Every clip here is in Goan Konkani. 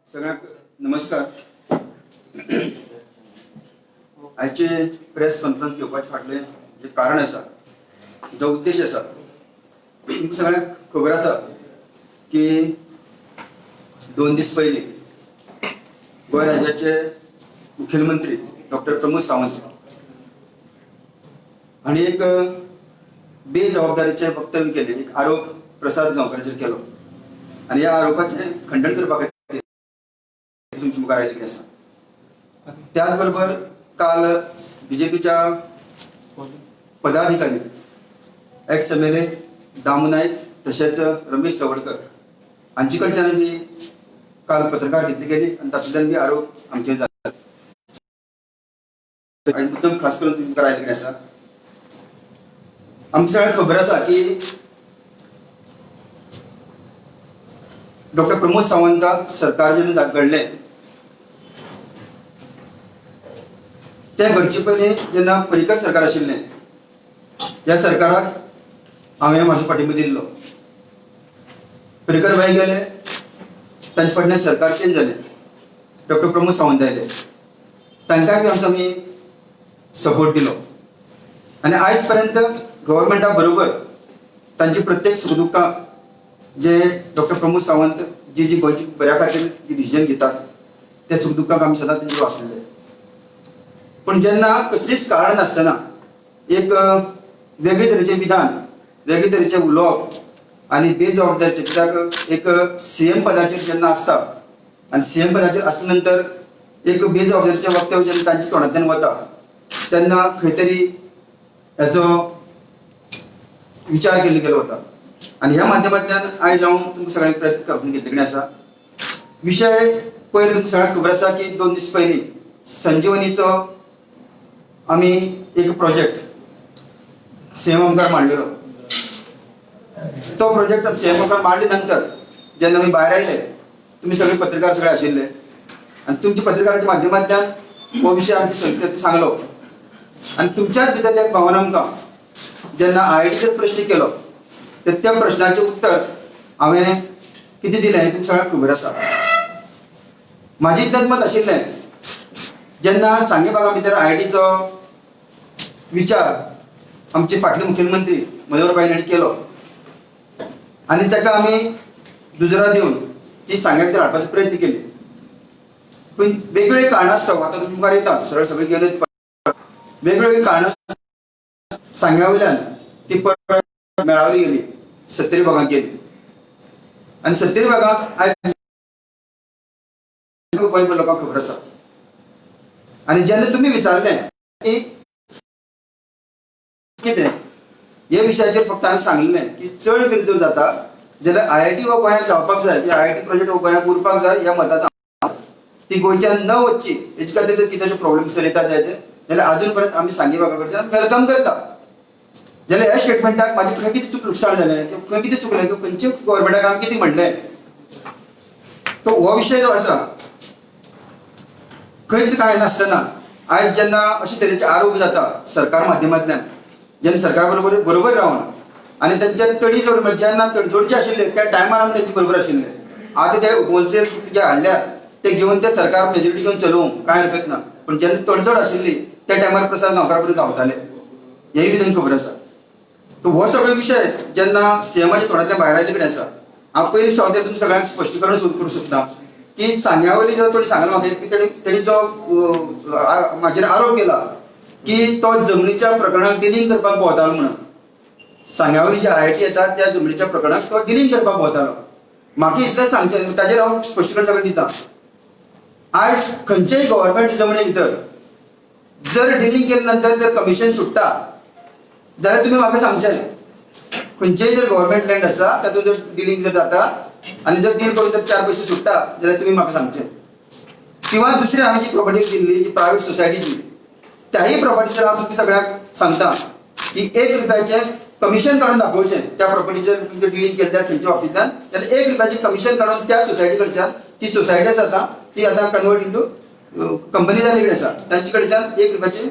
सगळ्यांक नमस्कार. आयचे प्रेस कॉन्फरन्स घेवपाचे फाटलें जें कारण आसा, जो उद्देश आसा, तुमकां सगळ्यांक खबर आसा की 2 दीस पयलीं गोंय राज्याचे मुखेलमंत्री डॉक्टर प्रमोद सावंत हांणी एक बेजबाबदारीचें वक्तव्य केलें, एक आरोप प्रसाद गांवकाराचेर केलो आनी ह्या आरोपाचें खंडण करपा खातीर तुमच्या मुखार आयिल्लें आसा. त्याच बरोबर काल बीजेपीच्या पदाधिकारी ex MLA Damu Naik तशेंच रमेश तवडकर हांचे कडच्यान बी काल पत्रकार घेतली गेली आनी तातूंतल्यान बी आरोप आमचेर जाले. आयज मुद्दम खास करून तुमच्या मुखार आयिल्लें आसा. आमकां सगळ्यांक खबर आसा की डॉक्टर प्रमोद सावंत सरकार जेन्ना घडलें तें घडचे पयलीं जेन्ना पर्रीकर सरकार आशिल्लें, ह्या सरकाराक हांवें म्हाजो पाठिंबो दिल्लो. पर्रीकर भाई गेले, तांचे फाटल्यान सरकार चेंज जालें, डॉक्टर प्रमोद सावंत आयले, तांकांय बी आमचो आमी सपोर्ट दिलो आनी आयज पर्यंत गव्हर्मेंटा बरोबर तांचे प्रत्येक सुख दुख्खाक जे डॉक्टर प्रमोद सावंत जी जी गोंयची बऱ्या खातीर जी डिसिजन घेतात ते सुख दुख्खाक आमी सदांच तेंचे आसलेले. पूण जेन्ना कसलीच कारण नासतना एक वेगळे तरेचें विधान, वेगळे तरेचें उलोवप आनी बेजबाबदारीचें, कित्याक एक सीएम पदाचेर जेन्ना आसता आनी सीएम पदाचेर आसल्या नंतर एक बेजबाबदारीचें वक्तव्य जेन्ना तांच्या तोंडांतल्यान वता तेन्ना खंय तरी हेचो विचार केल्लो गेलो वता. आनी ह्या माध्यमांतल्यान आयज हांव तुमकां सगळ्यांक प्रेस कॉन्फरन्स घेतले कडेन आसा. विशय पयर तुमकां सगळ्यांक खबर आसा की 2 दीस पयलीं संजीवनीचो आमी एक प्रोजेक्ट सीएम मुखार मांडलेलो. तो प्रोजेक्ट सीएम मुखार मांडले नंतर जेन्ना आमी भायर आयले, तुमी सगळे पत्रकार सगळे आशिल्ले आनी तुमच्या पत्रकाराच्या माध्यमांतल्यान हो विशय आमच्या संस्थेत सांगलो आनी तुमच्याच भितरल्या एक भावान आमकां जेन्ना आयआयटीचेर प्रश्न केलो तर त्या प्रश्नाचें उत्तर हांवें कितें दिलें हें तुमकां सगळ्यांक खबर आसा. म्हाजें इतलेंच मत आशिल्लें, जेन्ना सांगें भागा भितर आयआयटीचो विचार आमचे फाटले मुखेलमंत्री मनोहर भाई हांणी केलो आनी ताका आमी दुजरा दिवन ती सांग्या भितर हाडपाचो प्रयत्न केले. पूण वेगवेगळे कारणास्तव आतां तुमी मुखार येता सरळ सगळें घेवन वेगवेगळी कारणां सांग्या वयल्यान ती परत मेळावली गेली, सत्तरी भागांत गेली आनी सत्तरी भागांत आयज गोंयभर लोकांक खबर आसा. आनी जेन्ना तुमी विचारलें की कितें हे विशयाचेर फक्त हांवें सांगिल्लें की चड कितें जर जाता जाल्यार आयआयटी हो गोंयांत जावपाक जाय, की आयआयटी प्रोजेक्ट हो गोंयांत उरपाक जाय ह्या मताचो ती गोंयच्यान न वचची हेचे खातीर जर कित्याचे प्रॉब्लेम्स जर येता जायते जाल्यार अजून पर्यंत आमी सांगे भागा कडच्यान welcome करता. जाल्यार ह्या स्टेटमेंटाक म्हाजें खंय कितें चूक लुकसाण जालें किंवा खंय कितें चुकलें किंवा खंयचे गव्हर्मेंटाक आमी कितें म्हणलें, तो हो विशय जो आसा खंयच कांय नासतना आयज जेन्ना अशे तरेचे आरोप जाता सरकार माध्यमांतल्यान, जेन्ना सरकार बरोबर बरोबर रावन आनी तांच्या तडीजोड म्हणजे जेन्ना तडजोडचे आशिल्ले त्या टायमार आमी तेंचे बरोबर आशिल्ले. आतां ते होलसेल जे हाडल्यात ते घेवन ते सरकार मेजॉरिटी घेवन चलोवंक कांय हरकत ना, पूण जेन्ना तडजोड आशिल्ली त्या टायमार प्रसाद गांवकारा बरोबर धांवताले, हेंय बी तांकां खबर आसा. तो हो सगळो विशय जेन्ना सीएमाच्या तोंडांतल्यान भायर आयिल्ले कडेन आसा. हांव पयलीं सुवातेर तुमकां सगळ्यांक स्पश्टीकरण सुद्दां करूंक सोदता की सांग्या वयली जो थोडी सांगला म्हाका की तेणी जो म्हाजेर आरोप केला की तो जमनीच्या प्रकरणाक डिलींग करपाक भोंवतालो म्हणून. सांग्या वयली जी आयआयटी येता त्या जमनीच्या प्रकरणाक तो डिलींग करपाक भोंवतालो. म्हाका इतलें सांगचें, ताजेर हांव स्पश्टीकरण सगळें दिता. आयज खंयचेय गव्हर्मेंट जमनी भितर जर डिलींग केले नंतर जर कमिशन सुट्टा जाल्यार तुमी म्हाका सांगचें, खंयचेय जर गव्हर्मेंट लँड आसा तातूंत जर डिलींग जर जाता आनी जर डील करून जर 4 पयशे सुट्टा जाल्यार तुमी म्हाका सांगचें. किंवा दुसरी हांवें जी प्रॉपर्टी दिल्ली जी प्रायवेट सोसायटीची त्याही प्रॉपर्टीचेर हांव तुमकां सगळ्यांक सांगता की 1 रुपयाचें कमिशन काडून दाखोवचें त्या प्रॉपर्टीचेर तुमचें डिलींग केल्ल्या खंयच्या बाबतींतल्यान जाल्यार 1 रुपयाचें कमिशन काडून त्या सोसायटी कडच्यान, ती सोसायटी आसा आतां ती आतां कन्वर्ट इंटू कंपनी जाल्ली कडेन आसा, तांचे कडच्यान 1 रुपयाचें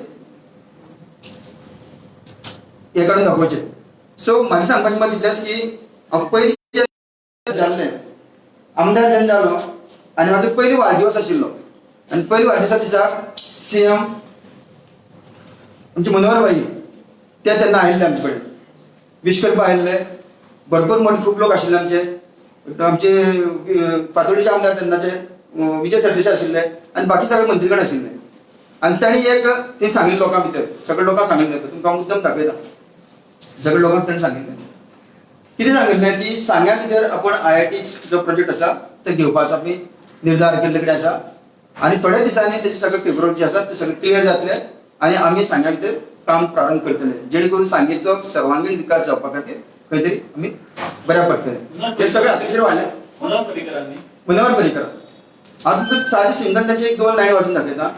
हें काडून दाखोवचें. सो म्हाजें सांगपाचें मत इतलेंच की हांव पयलीं जाल्लें, आमदार जेन्ना जालो आनी म्हाजो पयली वाडदिवस आशिल्लो आनी पयली वाडदिवसा दिसा CM आमचे मनोहर भाई ते तेन्ना आयिल्ले आमचे कडेन वीश करपाक आयिल्ले. भरपूर मोठे खूब लोक आशिल्ले आमचे, आमचे फातोडीचे आमदार तेन्नाचे विजय सरदेसाय आशिल्ले आनी बाकी सगळे मंत्रीगण आशिल्ले. आनी तांणी एक ते सांगिल्लें लोकां भितर, सगळे लोकांक सांगिल्लें, तुमकां हांव मुद्दम दाखयता, सगळे लोकांक ताणें सांगिल्लें. कितें सांगिल्लें की सांग्या भितर आपण IIT जो प्रोजेक्ट आसा तो घेवपाचो आमी निर्धार केल्ले कडेन आसा आनी थोड्या दिसांनी तेजे सगळे पेपर जे आसा ते सगळे क्लियर जातले आनी आमी सांग्या भितर काम प्रारंभ करतले, जेणे करून सांगेचो सर्वांगीण विकास जावपा खातीर खंय तरी आमी बऱ्याक पडटले. हे सगळे हातूंत कितें वाडलें मनोहर पर्रीकर. आतां साधे सिंगल ताचे एक दोन लायन वाचून दाखयता.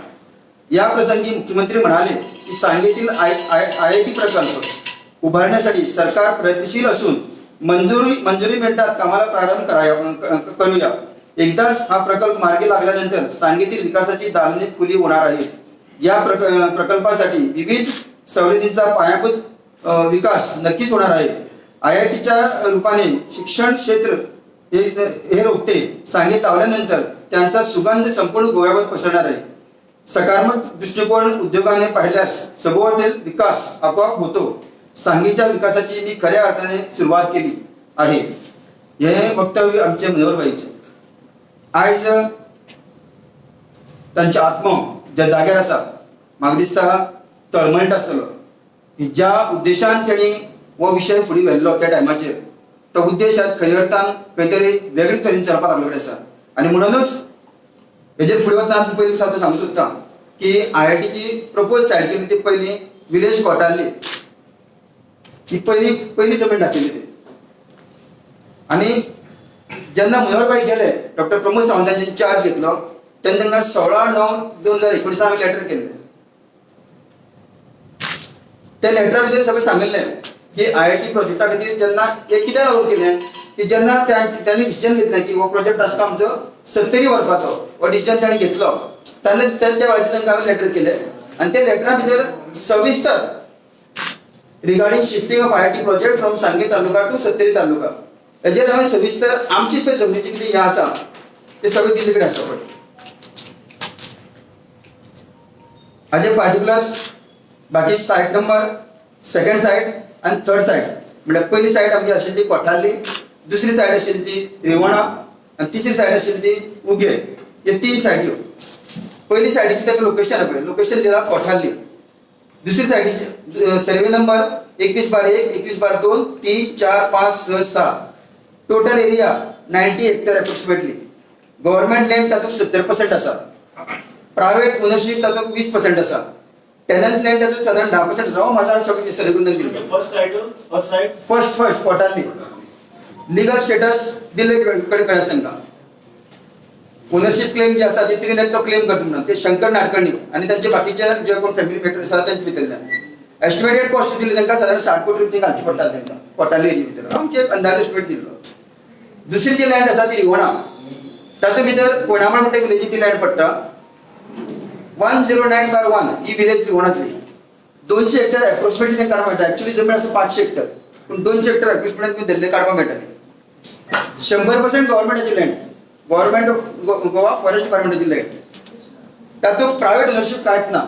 या प्रसंगी मुख्यमंत्री म्हणाले की सांगेतील IIT प्रकल्प उभारण्यासाठी सरकार प्रयत्नशील असून मंजुरी मिळतात कामाला प्रारंभ करूया. एकदाच हा प्रकल्प मार्गी लागल्यानंतर सांगेतील विकासाची दालने खुली होणार आहे. या प्रकल्पासाठी विविध सवलतींचा पायाभूत विकास नक्कीच होणार आहे. IITच्या रूपाने शिक्षण क्षेत्र हे रोपटे सांगेत लावल्यानंतर त्यांचा सुगंध संपूर्ण गोव्यावर पसरणार आहे. सकारात्मक दृष्टिकोन उद्योगाने पाहिल्यास सभोवताल विकास आपोआप होतो. सांगेच्या विकासाची मी खऱ्या अर्थाने सुरुवात केली आहे. हे वक्तव्य आमचे मनोहरभाईचे. आयज तांचे आत्मो ज्या जाग्यार आसा म्हाका दिसता तळमळटा आसतलो की ज्या उद्देशान तेणी हो विशय फुडें व्हेल्लो त्या टायमाचेर तो उद्देश आज खऱ्या अर्थान खंय तरी वेगळे तरेन चलपाक लागलो कडेन आसा. आनी म्हणूनच हेजेर फुडें वतना आमी पयलीं सारकें सांगूंक सोदता की IITची प्रपोज सायड केली ती पयलीं विलेज कोटारली, ही पयली पयली जमीन दाखयली ती. आनी जेन्ना मनोहरभाई गेले डॉक्टर प्रमोद सावंतांचे चार्ज घेतलो तेन्ना तांकां 16/9/2019 आमी लेटर केल्लें. त्या लेटरा भितर सगळें सांगिल्लें की IIT प्रोजेक्टा खातीर जेन्ना हे कित्याक लागून केलें की जेन्ना तांणी डिसिजन घेतलें की हो प्रोजेक्ट आसता आमचो सत्तरी व्हरपाचो, हो डिसिजन तांणी घेतलो तेन्ना त्या वेळाचेर तांकां हांवें लेटर केलें आनी त्या लेटरा भितर सविस्तर regarding shifting of IIT project from Sanguem taluka to Sattari taluka हेजेर हांवें सविस्तर आमची पळय जमनीची कितें हें आसा तें सगळें दिल्ले कडेन आसा. पळय हाजे पार्टिकुलर्स बाकी सायट नंबर, सेकंड सायट आनी थर्ड सायट, म्हळ्यार पयली सायट आमची आशिल्ली ती कोठारली, दुसरी सायट आशिल्ली ती रिवणा आनी तिसरी सायट आशिल्ली ती उगे. हे तीन सायट्यो. पयली सायटीची ताका लोकेशन पळय, लोकेशन दिला कोठारली, दुसरी सायटीचे survey number 21/1, 21/2, 3, 4, 5, 6, 7, total area 90 hectare approximately. Government land तातूंत 70% आसा, प्रायव्हेट ओनरशीप तातूंत 20% आसा, टेनंट लँड तातूंत सादारण 10% आसा. हो म्हाजो सगळें सर्वे करून दिल्लो. First site first Kotarli. Legal status दिल्ले कडेन कळ्ळें तांकां. ओनरशीप क्लेम जे आसा ते 3 लाख तो क्लेम करता म्हणून ते शंकर नाडकर्णी आनी तांचे बाकीचे जे कोण फॅमिली मेटर आसा तांचे भितरल्यान एस्टिमेटेड कॉस्ट दिली तांकां सादारण 60 कोटी रुपया घालचे पडटा तांकां कोटारली एरिया भितर. आमचे एक अंदाज एस्टिमेट दिल्लो. दुसरी जी लँड आसा ती रिवणा, तातूंत भितर कोणामळ म्हणटा विलेजी ती लँड पडटा 109/1 ही विलेज रिवणांतली. 200 हेक्टर एप्रोक्सिमेटली ते काडपाक मेळटा. एक्चुअली जमीन आसा 500 हेक्टर, पूण 200 हेक्टर एप्रोक्सिमेटली तुमी धरले काडपाक मेळटले. 100% गव्हर्मेंटाची land, government of Goa forest डिपार्टमेंटाची land, तातूंत प्रायव्हेट ओनरशीप कांयच ना.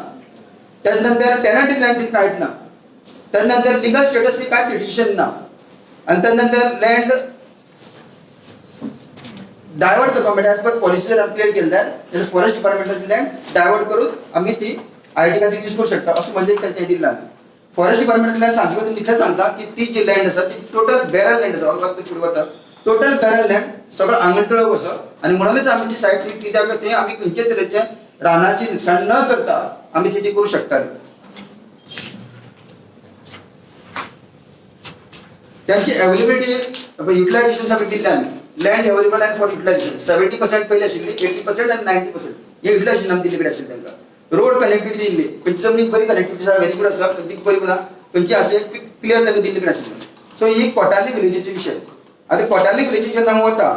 त्याच नंतर टेनंट लँड कांयच ना, त्या नंतर लिगल स्टेटस कांयच लिटिगेशन ना, आनी त्या नंतर लँड डायवर्ट करपाक मेळटा एज पर पॉलिसी जर आमी क्रिएट केली जाल्यार फॉरेस्ट डिपार्टमेंटाची लँड डायवर्ट करून आमी ती IIT खातीर यूज करूं शकता असो म्हणजे तांकां दिल्ला. फॉरेस्ट डिपार्टमेंटाची लँड सांगचे तुमी इतलें सांगता की ती जी लँड आसा ती टोटल बॅरल लँड आसा, फुडें वता टोटल बॅरल लँड सगळो आंगणटळो आसा आनी म्हणूनच आमी ती सायट कित्याक थंय आमी खंयचे तरेचे रानाची नुकसाण न करता आमी ती करूं शकताले. त्यांची अवेलेबिलिटी युटिलायझेशन सगळें दिल्लें आमी. Land available and for utilisation 70% पयलीं आशिल्ली, 80% आनी 90% हे युटिलायझेशन आमी दिल्ले कडेन आशिल्लें तांकां. रोड कनेक्टिविटी दिल्ली, खंयची जमनीक बरी कनेक्टिविटी आसा, व्हेरी गुड आसा, खंयची बरी ना, खंयची आसा क्लियर तांकां दिल्ले कडेन आशिल्लें. सो ही कोटारली विलेजीचे विशय. आतां कोटारली विलेजी जेन्ना आमी वता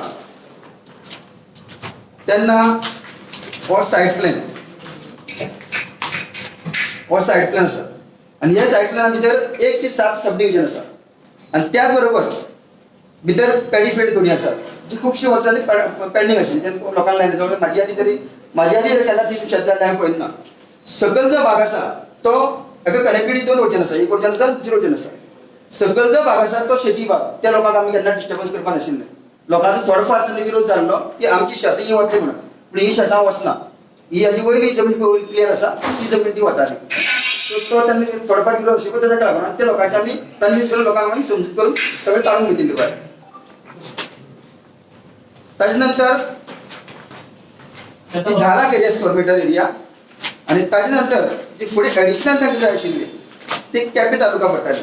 तेन्ना हो सायट प्लॅन, हो सायट प्लॅन आसा आनी ह्या सायट प्लॅना भितर 1 ते 7 सब डिविजन आसा आनी त्याच बरोबर भितर पॅडी फिल्ड थोडी आसा. जी खुबशीं वर्सां पेंडींग आशिल्ली, लोकांक लायन जवळ म्हाजी आदी तरी म्हाजी आदी केन्ना ती शेत जाल्लें हांवें पळयना. सकयल जो भाग आसा तो एका कनेक्टिविटी दोन वटेन आसा, एक वटेन आसा, दुसरे वटेन आसा. सकयल जो भाग आसा तो शेती भाग, त्या लोकांक आमी केन्ना डिस्टर्बन्स करपाक नाशिल्लें. लोकांचो थोडो फार तेन्ना विरोध जाल्लो की आमची शेतां ही वतली म्हणून, पूण ही शेतां वचना, ही हाजी वयली जमीन पळय क्लियर आसा ती जमीन ती वताली. तो तेन्ना थोडो फार विरोध आशिल्लो, ताका लागून आनी त्या लोकांचे आमी कन्विन्स करून लोकांक आमी समजूत करून सगळें काडून घेतिल्लें भायर. ताजे नंतर 10 lakh area square metre area आनी ताजे नंतर जी फुडें एडिशनल तांकां जाय आशिल्ली ती केपें तालुका पडटाली.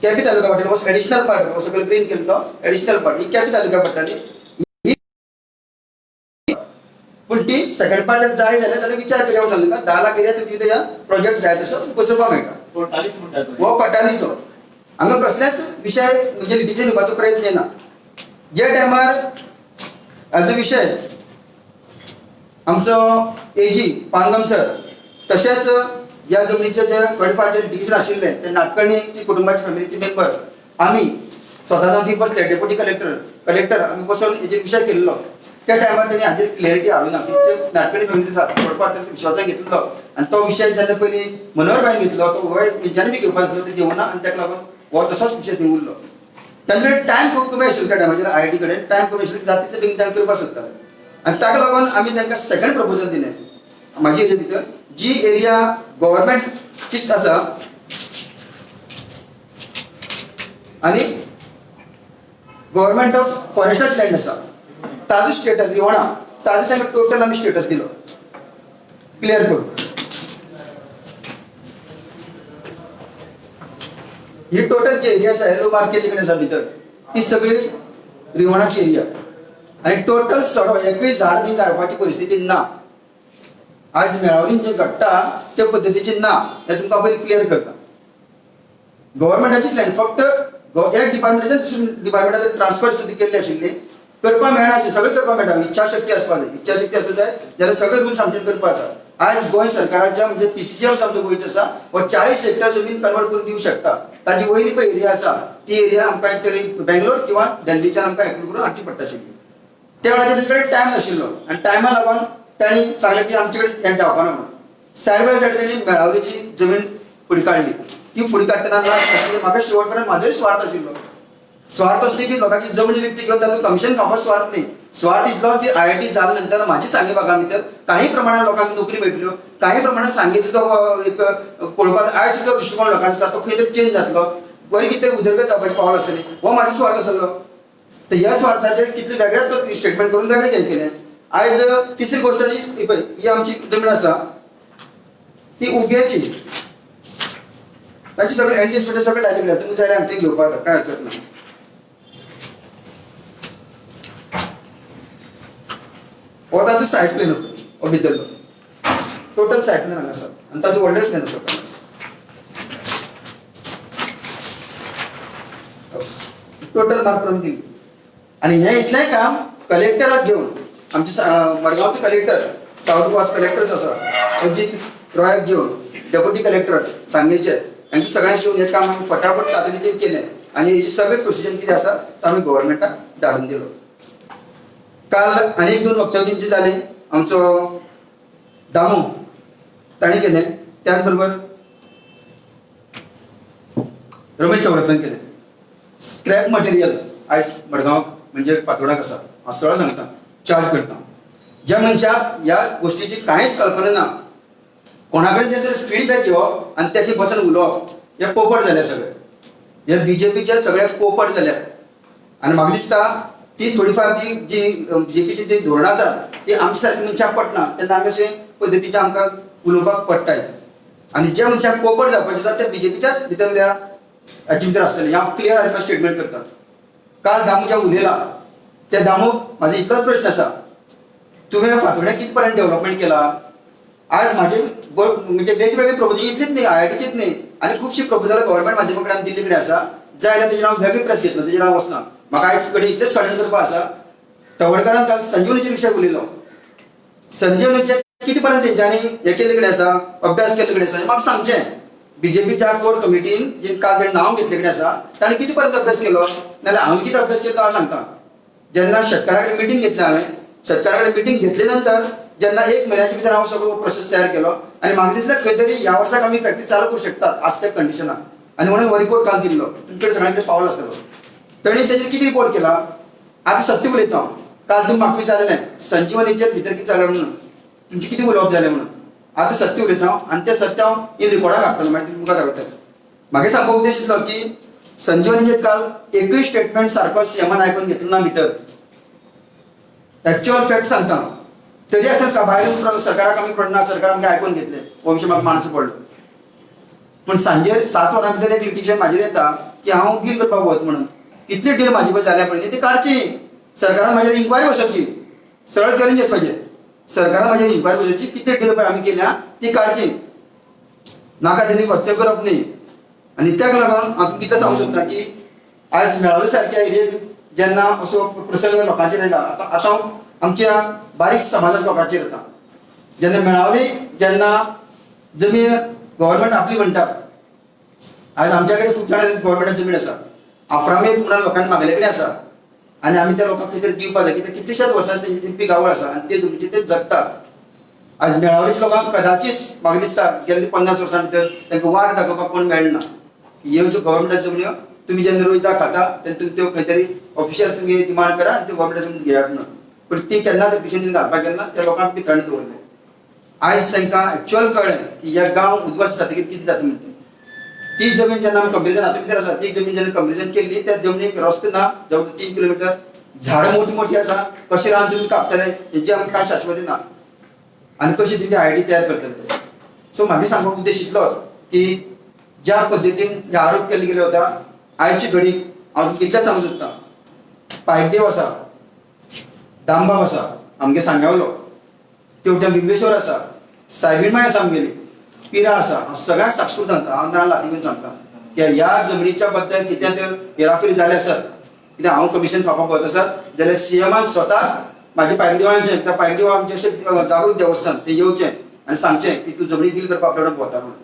केपें तालुका पडटाली हो एडिशनल पार्ट, हो सगळें ग्रीन केलो तो एडिशनल पार्ट, ही केपें तालुका पडटाली. पूण ती सेकंड पार्ट जाय जाल्यार जाल्यार विचार करया सांगलें ना, 10 लाख एरिया तुमचे भितर प्रोजेक्ट जाय तसो बसोवपाक मेळटा. हो कोटालीचो हांगा कसलेच विशय म्हणजे लिटिगेशन दिवपाचो प्रयत्न येना. ज्या टायमार हाजो विशय आमचो एजी पांगम सर तशेंच ह्या जमनीचे जे थोडे लिटिगेशन आशिल्ले ते नाटकर्णीची कुटुंबाचे फॅमिलीचे मेंबर्स आमी स्वता जावन थंय बसले, डेप्युटी कलेक्टर कलेक्टर आमी बसून हेजेर विशय केल्लो. त्या टायमार तेणी हाजेर क्लॅरिटी हाडूंक ना, कित्याक नाटकर्णी फॅमिली आसा थोडो फार विश्वासान घेतिल्लो आनी तो विशय जेन्ना पयलीं मनोहर भाईन घेतलो तो होय तेंच्यांनी बी घेवपाक आसलो, ते घेवना आनी ताका लागून हो तसोच विशय थंय उरलो. तांचे कडेन टायम खूब कमी आशिल्लो, त्या टायमाचेर आयआयटी कडेन टायम कमी आशिल्लो, जाता तितले बेगीन तांकां करपाक सोदताले आनी ताका लागून आमी तांकां सेकंड प्रपोजल दिलें. म्हाजी एरिया भितर जी एरिया गव्हर्मेंटचीच आसा आनी गव्हर्मेंट ऑफ फॉरेस्टाची लँड आसा, ताजो स्टेटस रिवणा ताजो तांकां टोटल आमी स्टेटस दिलो क्लियर करून. ही टोटल जी एरिया आसा येलो मार्क केल्ली कडेन आसा भितर ती सगळी रिवणाची एरिया आनी टोटल सडो एकूय झाड ती जाळपाची परिस्थिती ना. आज मेळावलीन जें घडटा ते पद्दतीची ना, हें तुमकां पयलीं क्लियर करता. गव्हर्मेंटाचीच लँड फक्त एक डिपार्टमेंटाच्या दुसऱ्या डिपार्टमेंटाचेर ट्रान्सफर सुद्दां केल्ली आशिल्ली, करपाक मेळना आशिल्लें, सगळें करपाक मेळटा, इच्छाशक्ती आसपाक जाय. इच्छाशक्ती आसत जाय जाल्यार सगळे रूल्स आमचे करपाक जाता. आयज गोंय सरकाराच्या म्हणजे PCCF आमचो गोंयचो आसा हो 40 हेक्टर जमीन कन्वर्ट करून दिवंक शकता. ताजी वयली पळय एरिया आसा ती एरिया आमकां एक तरी बेंगलोर किंवा दिल्लीच्यान आमकां एप्रूव करून हाडची पडटा आशिल्ली. त्या वेळार तेजे कडेन टायम नाशिल्लो आनी टायमा लागून तांणी सांगलें की आमचे कडेन हें जावपाना म्हणून. सायड बाय सायड तांणी मेळावलीची जमीन फुडें काडली. ती फुडें काडटना लास्ट म्हाका शेवट पर्यंत म्हाजोय स्वार्थ आशिल्लो. स्वार्थ असली की लोकांची जमनी विकती घेवन तातूंत कमिशन खावपाचो स्वार्थ न्ही. स्वार्थ इतलो की IIT जाल्या नंतर म्हाजी सांगे भागा भितर काही प्रमाणात लोकांक नोकरी मेळटल्यो, काही प्रमाणात सांगेचो तो एक पळोवपाक आयज जो दृश्टिकोन लोकांचो आसा तो खंय तरी चेंज जातलो, बरी कितें तरी उदरगत जावपाचें पावल आसतलें, हो म्हाजो स्वार्थ आसलो. तर ह्या स्वार्थाचेर कितले वेगळेच तो स्टेटमेंट करून वेगळें हें केलें. आयज तिसरी गोश्ट ही पळय ही आमची जमीन आसा ती उग्याची, ताचे सगळे एनडीएस सगळे लायले, तुमी जाय आमचे घेवपाक काय हरकत ना. हो ताचो सायड प्लेन हो भितरलो टोटल सायड प्लेन हांगा आसा आनी ताजो व्हडलो प्लेन आसा टोटल मार्क करून दिली. आनी हें इतलेंय काम कलेक्टराक घेवन आमचे मडगांवचो कलेक्टर सावथ गोवाचो कलेक्टरच आसा अजित रॉयाक घेवन डेप्युटी कलेक्टर सांगेचे हांकां सगळ्यांक घेवन हें काम आमी फटाफट तातडीचेर केलें आनी हेजी सगळें प्रोसिजर कितें आसा तो आमी गव्हर्मेंटाक धाडून दिलो. काल आनी एक दोन वक्तव्य तेंचे जालें, आमचो दामू ताणें केलें, त्याच बरोबर रमेश तवडकरान केलें. स्क्रॅप मटेरियल आयज मडगांव म्हणजे पातोडाक आसा, हांव सरळ सांगता चार्ज करता. ज्या मनशाक ह्या गोश्टीची कांयच कल्पना ना, कोणा कडेन जे तरी फिडबॅक घेवप आनी तेचे बसून उलोवप, हे पोपट जाल्या सगळे, हे बीजेपीचे सगळे पोपट जाल्यात. आनी म्हाका दिसता ती थोडीफार ती जी बीजेपीची जी धोरणां आसा ती आमच्या सारकी मनशाक पडना, तेन्ना आमी अशे पद्दतीचे आमकां उलोवपाक पडटाय. आनी ज्या मनशाक पोपट जावपाचें आसा ते बीजेपीच्याच भितरल्या हाचे भितर आसतले, हांव क्लियर आनी स्टेटमेंट करता. काल दामू ज्या उलयला त्या दामूक म्हाजो इतलोच प्रश्न आसा, तुवें फातोड्या कितें पर्यंत डेव्हलपमेंट केला? आज म्हाजे म्हणजे वेगवेगळे प्रपोजल इतलीच न्ही, IITचीच न्ही, आनी खुबशीं प्रपोजलां गव्हर्मेंट माध्यमा कडेन आमी दिल्ली कडेन आसा. जाय जाल्यार तेजेर हांव वेगळी प्रेस घेतलो, तेजेर हांव वचना. म्हाका आयज कडेन इतलेंच खंडन करपा आसा. तवडकारान काल संजीवनीचे विशय उलयलो, संजीवनीचे कितें पर्यंत तेंच्यांनी हें केल्ले कडेन आसा, अभ्यास केल्ले कडेन आसा, हें म्हाका सांगचें. बीजेपीच्या कोर कमिटीन जे काल तेणें नांव घेतले कडेन आसा, ताणें कितें पर्यंत अभ्यास केलो? नाजाल्यार हांवें कितें अभ्यास केलो तो हांव सांगता. जेन्ना शेतकारा कडेन मिटींग घेतली हांवें, शेतकारा कडेन मिटींग घेतले नंतर जेन्ना एक म्हयन्याच्या भितर हांव सगळो प्रोसेस तयार केलो आनी म्हाका दिसलें खंय तरी ह्या वर्साक आमी फॅक्टरी चालू करूं शकतात आसल्या कंडिशनाक, आनी म्हणून हो रिपोर्ट काल दिल्लो तुमचे कडेन सगळ्यांकडेन पावलो आसतलो. तेणी तेजेर कितें रिपोर्ट केला आतां सत्य उलयता हांव. काल तुमी म्हाका विचारलें संजीवनीचेर भितर कितें चल्लां म्हणून, तुमचें कितें उलोवप जालें म्हणून. आतां सत्य उलयता हांव आनी तें सत्य हांव इन रिकॉर्डाक हाडटलो, मागीर तुमी मुखार दाखयतले. म्हागे सांगपाक उद्देश इतलो की संजीवनीचेर काल एकूय स्टेटमेंट सारको सीएमान आयकून घेतलो ना भितर. एक्चुअल फॅक्ट सांगता हांव. तरी आसतना भायर सरकाराक आमी पडना, सरकार आमकां आयकून घेतलें हो विशय म्हाका मानचो पडलो. पूण सांजेर 7 वरां भितर एक लिटिशन म्हाजेर येता की हांव डील करपाक वत म्हणून. कितली डील म्हाजी पळय जाल्या पळय ती काडची, सरकारान म्हाजेर इन्क्वायरी बसोवची, सरळ चॅलेंज म्हाजेर. सरकारान म्हाजेर इन्क्वायरी बसोवची कितली डील पळय आमी केल्या ती काडची, नाका तेणी हत्या करप न्ही. आनी ताका लागून हांव कितें सांगूंक सोदता की आयज मेळावले सारक्या एरियेक जेन्ना असो प्रसंग लोकांचेर येयला, आतां आतां आमच्या बारीक समाजांत लोकांचेर येता. जेन्ना मेळावली जेन्ना जमीन गव्हर्मेंट आपली म्हणटा, आयज आमच्या कडेन खूब जाणां गव्हर्मेंटाची जमीन आसा, आफ्रामेत म्हणून लोकांनी मागले कडेन आसा आनी आमी त्या लोकांक खंय तरी दिवपाक जाय, कित्याक कितलेश्याच वर्सां तेंची ती पिकावळ आसा आनी ते जमनीचेर ते जगतात. आयज मेळावलीच्या लोकांक कदाचीच म्हाका दिसता गेल्ले 50 वर्सां भितर तांकां वाट दाखोवपाक कोण मेळना. ह्यो ज्यो गव्हर्मेंटाच्यो जमन्यो तुमी जेन्ना रोयता खाता तेन्ना तुमी त्यो खंय तरी ऑफिशियल तुमी डिमांड करा आनी त्यो गव्हर्मेंटाच्यो जमनी घेयात म्हणून, पूण ती केन्नाच एप्लिकेशन घालपाक गेलें ना, त्या लोकांक भितर दवरलें. आयज तांकां एक्चुअल कळ्ळें की ह्या गांव उद्ध्वस्त जातकीर कितें जाता म्हणटा. ती जमीन जेन्ना आमी कंपेरिजन हातूंत भितर आसा, ती जमीन जेन्ना कंपेरिजन केल्ली त्या जमनीक रस्तो ना, जवळ 3 किलोमिटर, झाडां मोठी मोठी आसा, कशें रान तुमी कापतले हेची आमकां कांय शाश्वती ना आनी कशी तेजी आयडी तयार करतले ते. सो म्हागे सांगपाक उद्देश इतलोच की ज्या पद्दतीन हे आरोप केल्ले गेले वता आयचे घडीक हांव तुमकां इतलें सांगूंक सोदता, पायकदेव आसा, दामबाब आसा आमगे सांग्यावलो, तेवट्यान विंगेश्वर आसा, सायबीण माय आसा आमगेली, पिरा आसा. हांव सगळ्यांक साक्ष करून सांगता, हांव नाल्ल हाती घेवन सांगता की ह्या जमनीच्या बद्दल कितें तर हेराफेरी जाली आसत, कित्याक हांव कमिशन खावपाक वत आसत जाल्यार सीएमान स्वता म्हाजे पायकदेवळांचें, कित्याक पायकदेवळ आमचें अशें जागृत देवस्थान, तें येवचें आनी सांगचें की तूं जमनी डील करपाक आपल्या कडेन भोंवता म्हणून.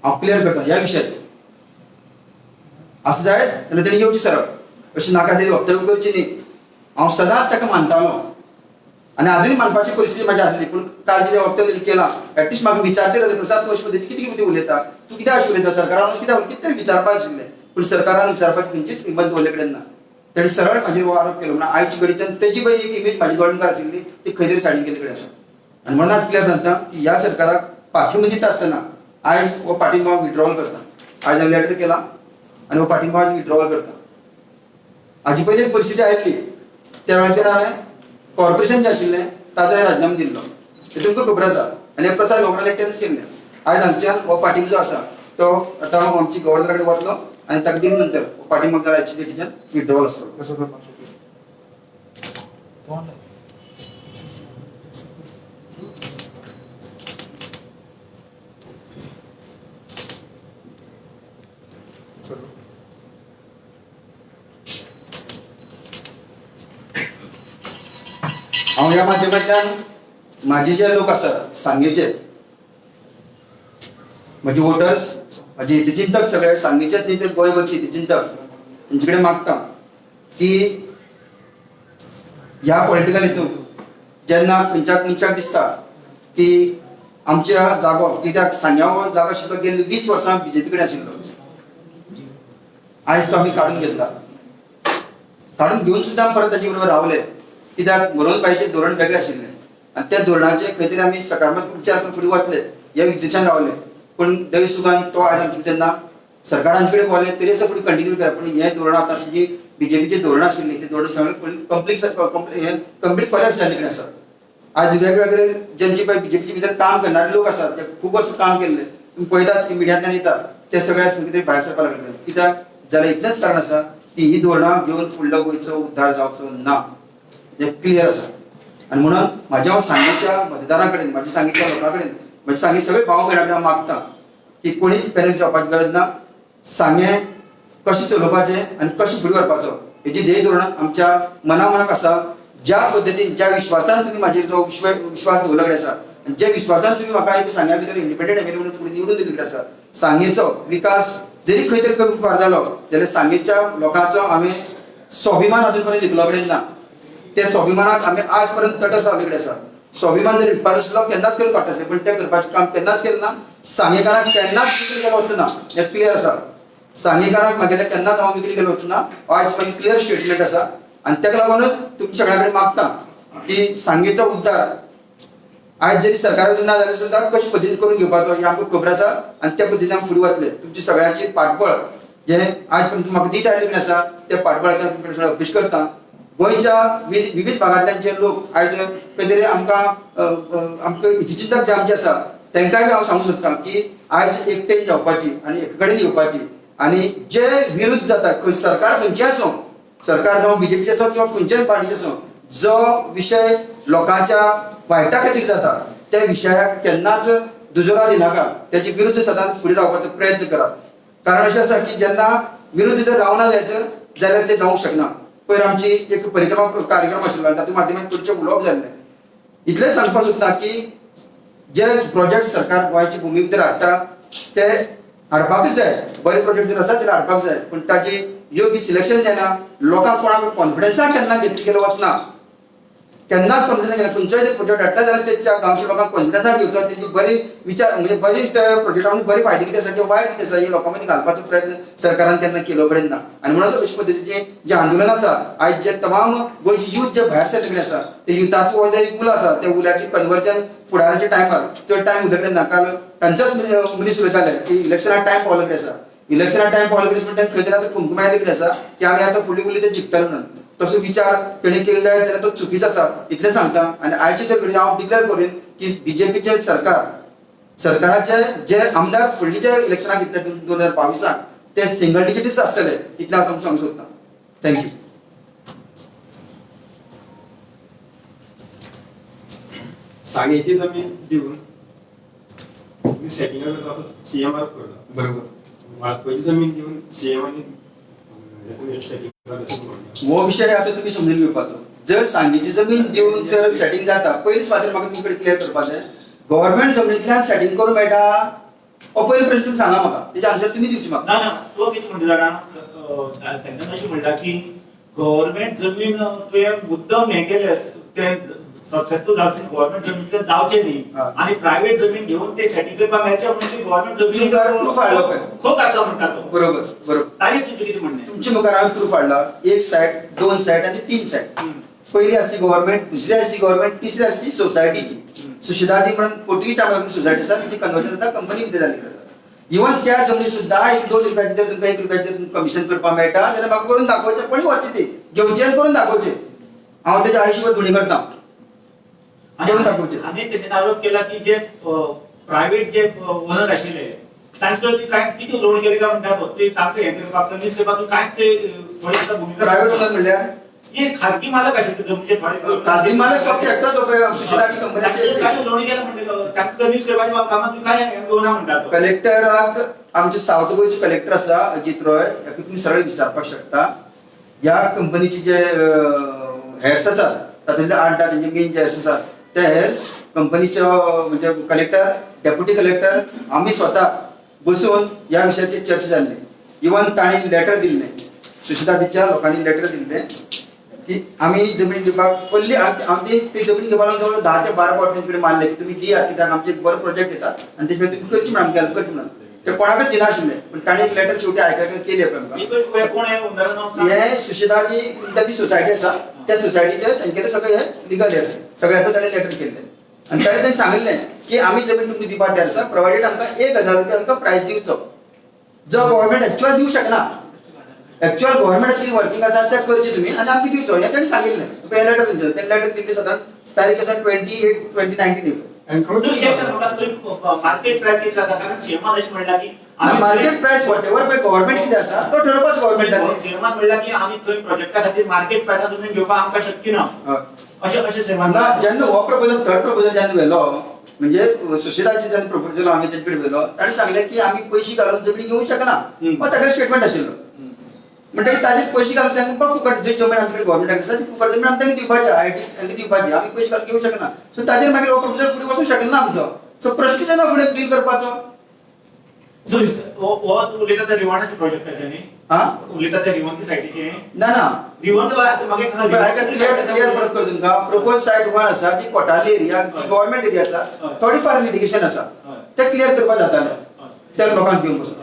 हांव क्लियर करता ह्या विशयाचेर. आसा जायत जाल्यार तेणी येवचें सरळ, अशी नाका तरी वक्तव्य करची न्ही. हांव सदांच ताका मानतालो आनी आजुनूय मानपाची परिस्थिती म्हाजी आसली, पूण काल जें वक्तव्य तेणी केलां एटलिस्ट म्हाका विचारतलें जाल्यार प्रसाद तूं अशें पद्दतीन कितें कितें उलयता, तूं कित्याक अशें उलयता, सरकारान अशें कित्याक कितें तरी विचारपाक आशिल्लें, पूण सरकारान विचारपाची खंयचीच हिंमत दवरले कडेन ना. तेणी सरळ म्हाजेर हो आरोप केलो म्हणून आयची घडीच्यान तेजी पळय एक इमेज म्हाज्या दोळ्या मुखार आशिल्ली ती खंय तरी सायडीन गेल्ले कडेन आसा. आनी म्हणून हांव क्लियर सांगता की ह्या सरकाराक पाठिंबो दिता आसतना आयज हो पाठिंबो हांव विड्रॉवल करता. आयज हांवें लेटर केला आनी हो पाठिंबो आयज विड्रॉवल करता. हाजे पयलीं एक परिस्थिती आयिल्ली त्या वेळाचेर हांवें कॉर्पोरेशन जें आशिल्लें ताजो हांवें राजिनामो दिल्लो, हें तुमकां खबर आसा. आनी हें प्रसाद गांवकारान एकट्यानच केल्लें. आयज हांगच्यान हो पाठिंबो जो आसा तो आतां हांव आमची गव्हर्नरा कडेन वतलो आनी ताका दिले नंतर हो पाठिंबो आयची डेटीच्यान विड्रॉवल आसतलो. हांव ह्या माध्यमांतल्यान म्हाजे जे लोक आसात सांगेचे, म्हजे वोटर्स, म्हजे हितचिंतक सगळे सांगेचेच न्ही तर गोंयभरचे हितचिंतक तेंचे कडेन मागता की ह्या पॉलिटिकल हितून जेन्ना खंयच्या मनशाक दिसता की आमच्या जागो, कित्याक सांग्या हो जागो आशिल्लो गेल्ले 20 वर्सां बीजेपी कडेन आशिल्लो, आयज तो आमी काडून घेतला. काडून घेवन सुद्दां परत ताचे बरोबर रावले, कित्याक मरोवन बायचें धोरण वेगळें आशिल्लें आनी त्या धोरणाचेर खंय तरी आमी सकारात्मक विचार करून फुडें वतले ह्या उद्देशान रावले. पूण दैव सुखान तो आयज आमचे भितर ना. सरकार आमचे कडेन पावलें तरी आसा फुडें कंटिन्यू केला, पूण हें धोरण आतां जी बीजेपीचें धोरण आशिल्लें तें धोरण सगळें कंप्लीट कोलॅप्स जाल्ले कडेन आसा. आज वेगवेगळे ज्यांचे पळय बीजेपीचे भितर काम करणारे लोक आसात, ते खूब वर्सां काम केल्ले, तुमी पळयतात की मिडियांतल्यान येतात ते सगळे खंय तरी भायर सरपाक लागले. कित्याक जाल्यार इतलेंच कारण आसा की ही धोरणां घेवन फुडलो गोंयचो उद्धार जावचो ना, हें क्लियर आसा. आनी म्हणून म्हाज्या हांव सांगेच्या मतदारां कडेन, म्हाज्या सांगेच्या लोकां कडेन, म्हाज्या सांगे सगळे भाव भयणां कडेन हांव मागता की कोणीच पॅनीक जावपाची गरज ना. सांगें कशें चलोवपाचें आनी कशें फुडें व्हरपाचो हेजी ध्येय धोरण आमच्या मना मनाक आसा. ज्या पद्दतीन, ज्या विश्वासान तुमी म्हाजेर जो विश्वास दवरलो कडेन आसा आनी ज्या विश्वासान तुमी म्हाका एक सांग्या भितर इंडिपेंडंट एम एल ए म्हणून फुडें निवडून दिल्ले कडेन आसा, सांगेचो विकास जरी खंय तरी कमी फार जालो जाल्यार सांगेच्या लोकांचो आमी स्वाभिमान अजून पर्यंत विकलो कडेन ना. त्या स्वाभिमानाक आमी आज पर्यंत तटस्थ रावले कडेन आसा. स्वाभिमान जर विकपाचो आसलो केन्नाच करून काडटा आसलें, पण तें करपाचें काम केन्नाच केलें ना. सांगेकारांक केन्नाच विक्री केलो वचना, हें क्लियर आसा. सांगेकारांक म्हागेलें केन्नाच हांव विक्री केलो वचना, हो आयज म्हाजें क्लियर स्टेटमेंट आसा. आनी ताका लागूनच तुमच्या सगळ्या कडेन मागता की सांगेचो उद्धार आयज जरी सरकार ना जाल्यार सुद्दां कशे पद्दतीन करून घेवपाचो हें आमकां खबर आसा आनी त्या पद्दतीन आमी फुडें वतले. तुमची सगळ्यांची पाठबळ जें आज पर्यंत म्हाका दीत आयिल्लें आसा त्या पाठबळाचें तुमचे कडेन सगळें अपेक्ष करता. गोंयच्या विविध भागांतल्यान जे लोक आयज खंय तरी आमकां आमकां हितचिंतक जे आमचे आसा तांकांय हांव सांगूंक सोदता की आयज एकटेन जावपाची आनी एक कडेन येवपाची आनी जे विरुद्ध जाता खंय सरकार खंयचें आसूं, सरकार जावं बीजेपीचें आसूं किंवा खंयच्याय पार्टीचें आसूं, जो विशय लोकांच्या वायटा खातीर जाता त्या विशयाक केन्नाच दुजोरा दिनाका, त्याचे विरुद्ध सदांच फुडें रावपाचो प्रयत्न करात. कारण अशें आसा की जेन्ना विरुद्ध जर रावना जायत जाल्यार तें जावंक शकना. पयर आमची एक परिक्रमा कार्यक्रम आशिल्लो आनी तातूंत माध्यमांत चडशें उलोवप जाल्लें. इतलेंच सांगपाक सोदता की जे प्रोजेक्ट सरकार गोंयची भुमी भितर हाडटा ते हाडपाकच जाय. बरे प्रोजेक्ट जर आसा जाल्यार हाडपाक जाय, पूण ताची योग्य सिलेक्शन जायना, लोकांक कोणाक कॉन्फिडन्सान केन्ना घेतली गेलो वचना, केन्नाच कॉन्फिडन्सान घेना. खंयचोय जर प्रोजेक्ट हाडटा जाल्यार तेच्या गांवच्या लोकांक कॉन्फिडन्सान घेवचो, तेजी बरी विचार म्हणजे बरी त्या प्रोजेक्टा बरी फायदे कितें आसा किंवा वायट कितें आसा हे लोकां मदीं घालपाचो प्रयत्न सरकारान केन्ना केलो कडेन ना. आनी म्हणून अशे पद्दतीचें जें आंदोलन आसा आयज जे तमाम गोंयची यूथ जे भायर सरलेले आसा ते युथाचो हो जो उलो आसा त्या उल्याचें कन्वर्जन फुडाराच्या टायमार चड टायम उरले कडेन ना. काल तांचोच मनीस उलयताले की इलेक्शना टायम पावलो कडेन आसा, इलेक्शना टायम पावलो कडेन म्हणटा खंय तरी आतां कुमकुमा आयले कडेन आसा की आमी आतां फुडली उरली ते जिखतले म्हणून. तसो विचार तेणी केल्लो जाल्यार तो चुकीचो आसा इतलें सांगता. आनी आयचे तर घडये हांव डिक्लेअर करीन की बीजेपीचें सरकार सरकाराचे जे आमदार फुडले जे इलेक्शनाक घेतले 2022 ते सिंगल डिजिटच आसतले इतलें हांव तुमकां सांगूंक सोदता. Thank you. सांगेची जमीन दिवन तुम्ही सेटिंग करता असो सीएम आरोप करता. बरोबर. वाळपयची जमीन दिवन सीएम आनी सेटिंग करता असो म्हणटा. हो विशय आतां तुमी समजून घेवपाचो. जर सांगेची जमीन दिवन तर सेटिंग जाता, पयली सुवातेर म्हाका तुमचे कडेन क्लियर करपाचें, गव्हर्मेंट जमनींतल्यान सेटिंग करूंक मेळटा हो पयलो प्रश्न तुमी सांगा म्हाका, तेजे आन्सर तुमी दिवची म्हाका. ना ना, तो कितें म्हणटा जाणा, तांकां अशें म्हणटा की गव्हर्मेंट जमीन तुवें मुद्दम हें केलें तें सक्सेसफूल जावचें गव्हर्मेंट जमींतल्यान जावचें न्ही आनी प्रायव्हेट जमीन घेवन ते सेटिंग करपाक मेळचें म्हणून गव्हर्मेंट जमीन प्रूफ हाडलो पळय. खूब आसा म्हणटा तो. बरोबर बरोबर. ताजेर तुजें कितें म्हणणें? तुमच्या मुखार हांवें प्रूफ हाडला, एक सायड, दोन सायड आनी तीन सायड. पयली आसली गव्हर्मेंट, दुसरी आसली गव्हर्मेंट, तिसरी आसली सोसायटीची. सुशिदादी म्हणून पोर्तुगीज टायमार सोसायटी आसा, तिची कन्वर्जन जाता कंपनी भितर जाल्ली आसा. इवन त्या जमनी सुद्दां 1-2 रुपयाचे जर तुमकां 1 रुपयाचे जर कमिशन करपाक मेळटा जाल्यार म्हाका करून दाखोवचें, कोणी व्हरची ती घेवची आनी करून दाखोवचें. हांव तेज्या आयुश्यभर धुणी करता, करून दाखोवचें. आनी तेजेर आरोप केला की जे प्रायव्हेट जे ओनर आशिल्ले तांचे कडेन काय कितें उलोवणें केलें काय म्हणटा तो ते तांकां हें करपाक कन्विन्स करपाक तूं कांयच ते थोडे दिसा भुमिका प्रायव्हेट ओनर म्हणल्यार हे खाजगी मालक आशिल्ले जमनीचे थोडे. खाजगी मालक फक्त एकटोच सुशिदादी कंपनी. काय उलोवणें केलें म्हणटा तांकां कन्विन्स करपाचें कामां तूं काय हें करूं ना म्हणटा तो. कलेक्टराक आमचे सावथ गोंयचे कलेक्टर आसा अजित रॉय, हाका तुमी सरळ विचारपाक शकता. ह्या कंपनीचे जे हेड्स आसात तातूंतले 8-10 तेंचे मेन जे हेड्स आसात ते हेड्स कंपनीचे म्हणजे कलेक्टर, डेप्युटी कलेक्टर, आमी स्वता बसून ह्या विशयाचेर चर्चा जाल्ली. इवन तांणी लेटर दिल्लें, सुशिदादीच्या लोकांनी लेटर दिल्लें की आमी जमीन दिवपाक पयली आमची ती जमीन घेवपाक लागून जवळ 10 ते 12 फावट तेंचे कडेन मारलें की तुमी दियात, कित्याक आमचें एक बरो प्रोजेक्ट येता आनी तेचे खातीर तुमी करची म्हणून, आमकां हेल्प करची म्हणून. ते कोणाकच दिनाशिल्ले, पूण तांणी एक लेटर शेवटी आयकल केली आमकां. कोण हें ओनरा नांव? हे सुशिदादी म्हणटा ती सोसायटी आसा, त्या सोसायटीचे तेंगेले सगळे हे लिगल हेर्स सगळे आसा, ताणें लेटर केल्लें आनी ताणें तांणी सांगिल्लें की आमी जमीन तुमकां दिवपाक तयार आसा, प्रोवायडेड आमकां 1000 रुपया आमकां प्रायस दिवचो, जो गव्हर्मेंट एक्चुअल दिवंक शकना. एक्चुअल गव्हर्मेंटाची वर्किंग आसा ते करचे तुमी आनी आमकां दिवचो, हें ताणें सांगिल्लें. हें लेटर तेंचें, तेणें लेटर दिल्ली सादारण तारीख आसा 28/2019. मार्केट प्रायस कितलो आसा? कारण सीएमान अशें म्हणलां की मार्केट प्रायस what ever पळय गव्हर्मेंट कितें आसा तो ठरोवपाचो गव्हर्मेंटान. सीएमान म्हणलां की आमी थंय प्रोजेक्टा खातीर मार्केट प्रायसान जमीन घेवपाक आमकां शक्य ना, अशें अशें सीएमान. ना, जेन्ना हो प्रपोजल थर्ड प्रपोजल जेन्ना व्हेलो म्हणजे सुशिदाची जेन्ना प्रपोजल आमी तेजे कडेन व्हेलो, ताणें सांगलें की आमी पयशे घालून जमीन घेवंक शकना, हो तागेलो स्टेटमेंट आशिल्लो. म्हणटकीर ताजेर पयशे घालून तांकां फुकट जी जमीन आमचे कडेन गव्हर्मेंटाक आसा ती फुकट जमीन आमी तांकां दिवपाची, I I T तांकां दिवपाची, आमी पयशे घालून घेवंक शकना. सो ताजेर मागीर हो प्रपोजल फुडें वचूंक शकना आमचो. सो प्रश्न जेन्ना फुडें डील करपाचो. सो हो उलयता त्या रिवणाच्या प्रोजेक्टाचे न्ही? हा. उलयता त्या रिवणच्या सायटीचे? ना ना. रिवण आता म्हाका एक सांगा. क्लियर क्लियर परत कर तुमकां. प्रपोज सायट वन आसा ती कोटाली एरिया, गव्हर्मेंट एरिया आसा. थोडी फार लिटिगेशन आसा, ते क्लियर करपाक जातालें त्या लोकांक घेवन बसून.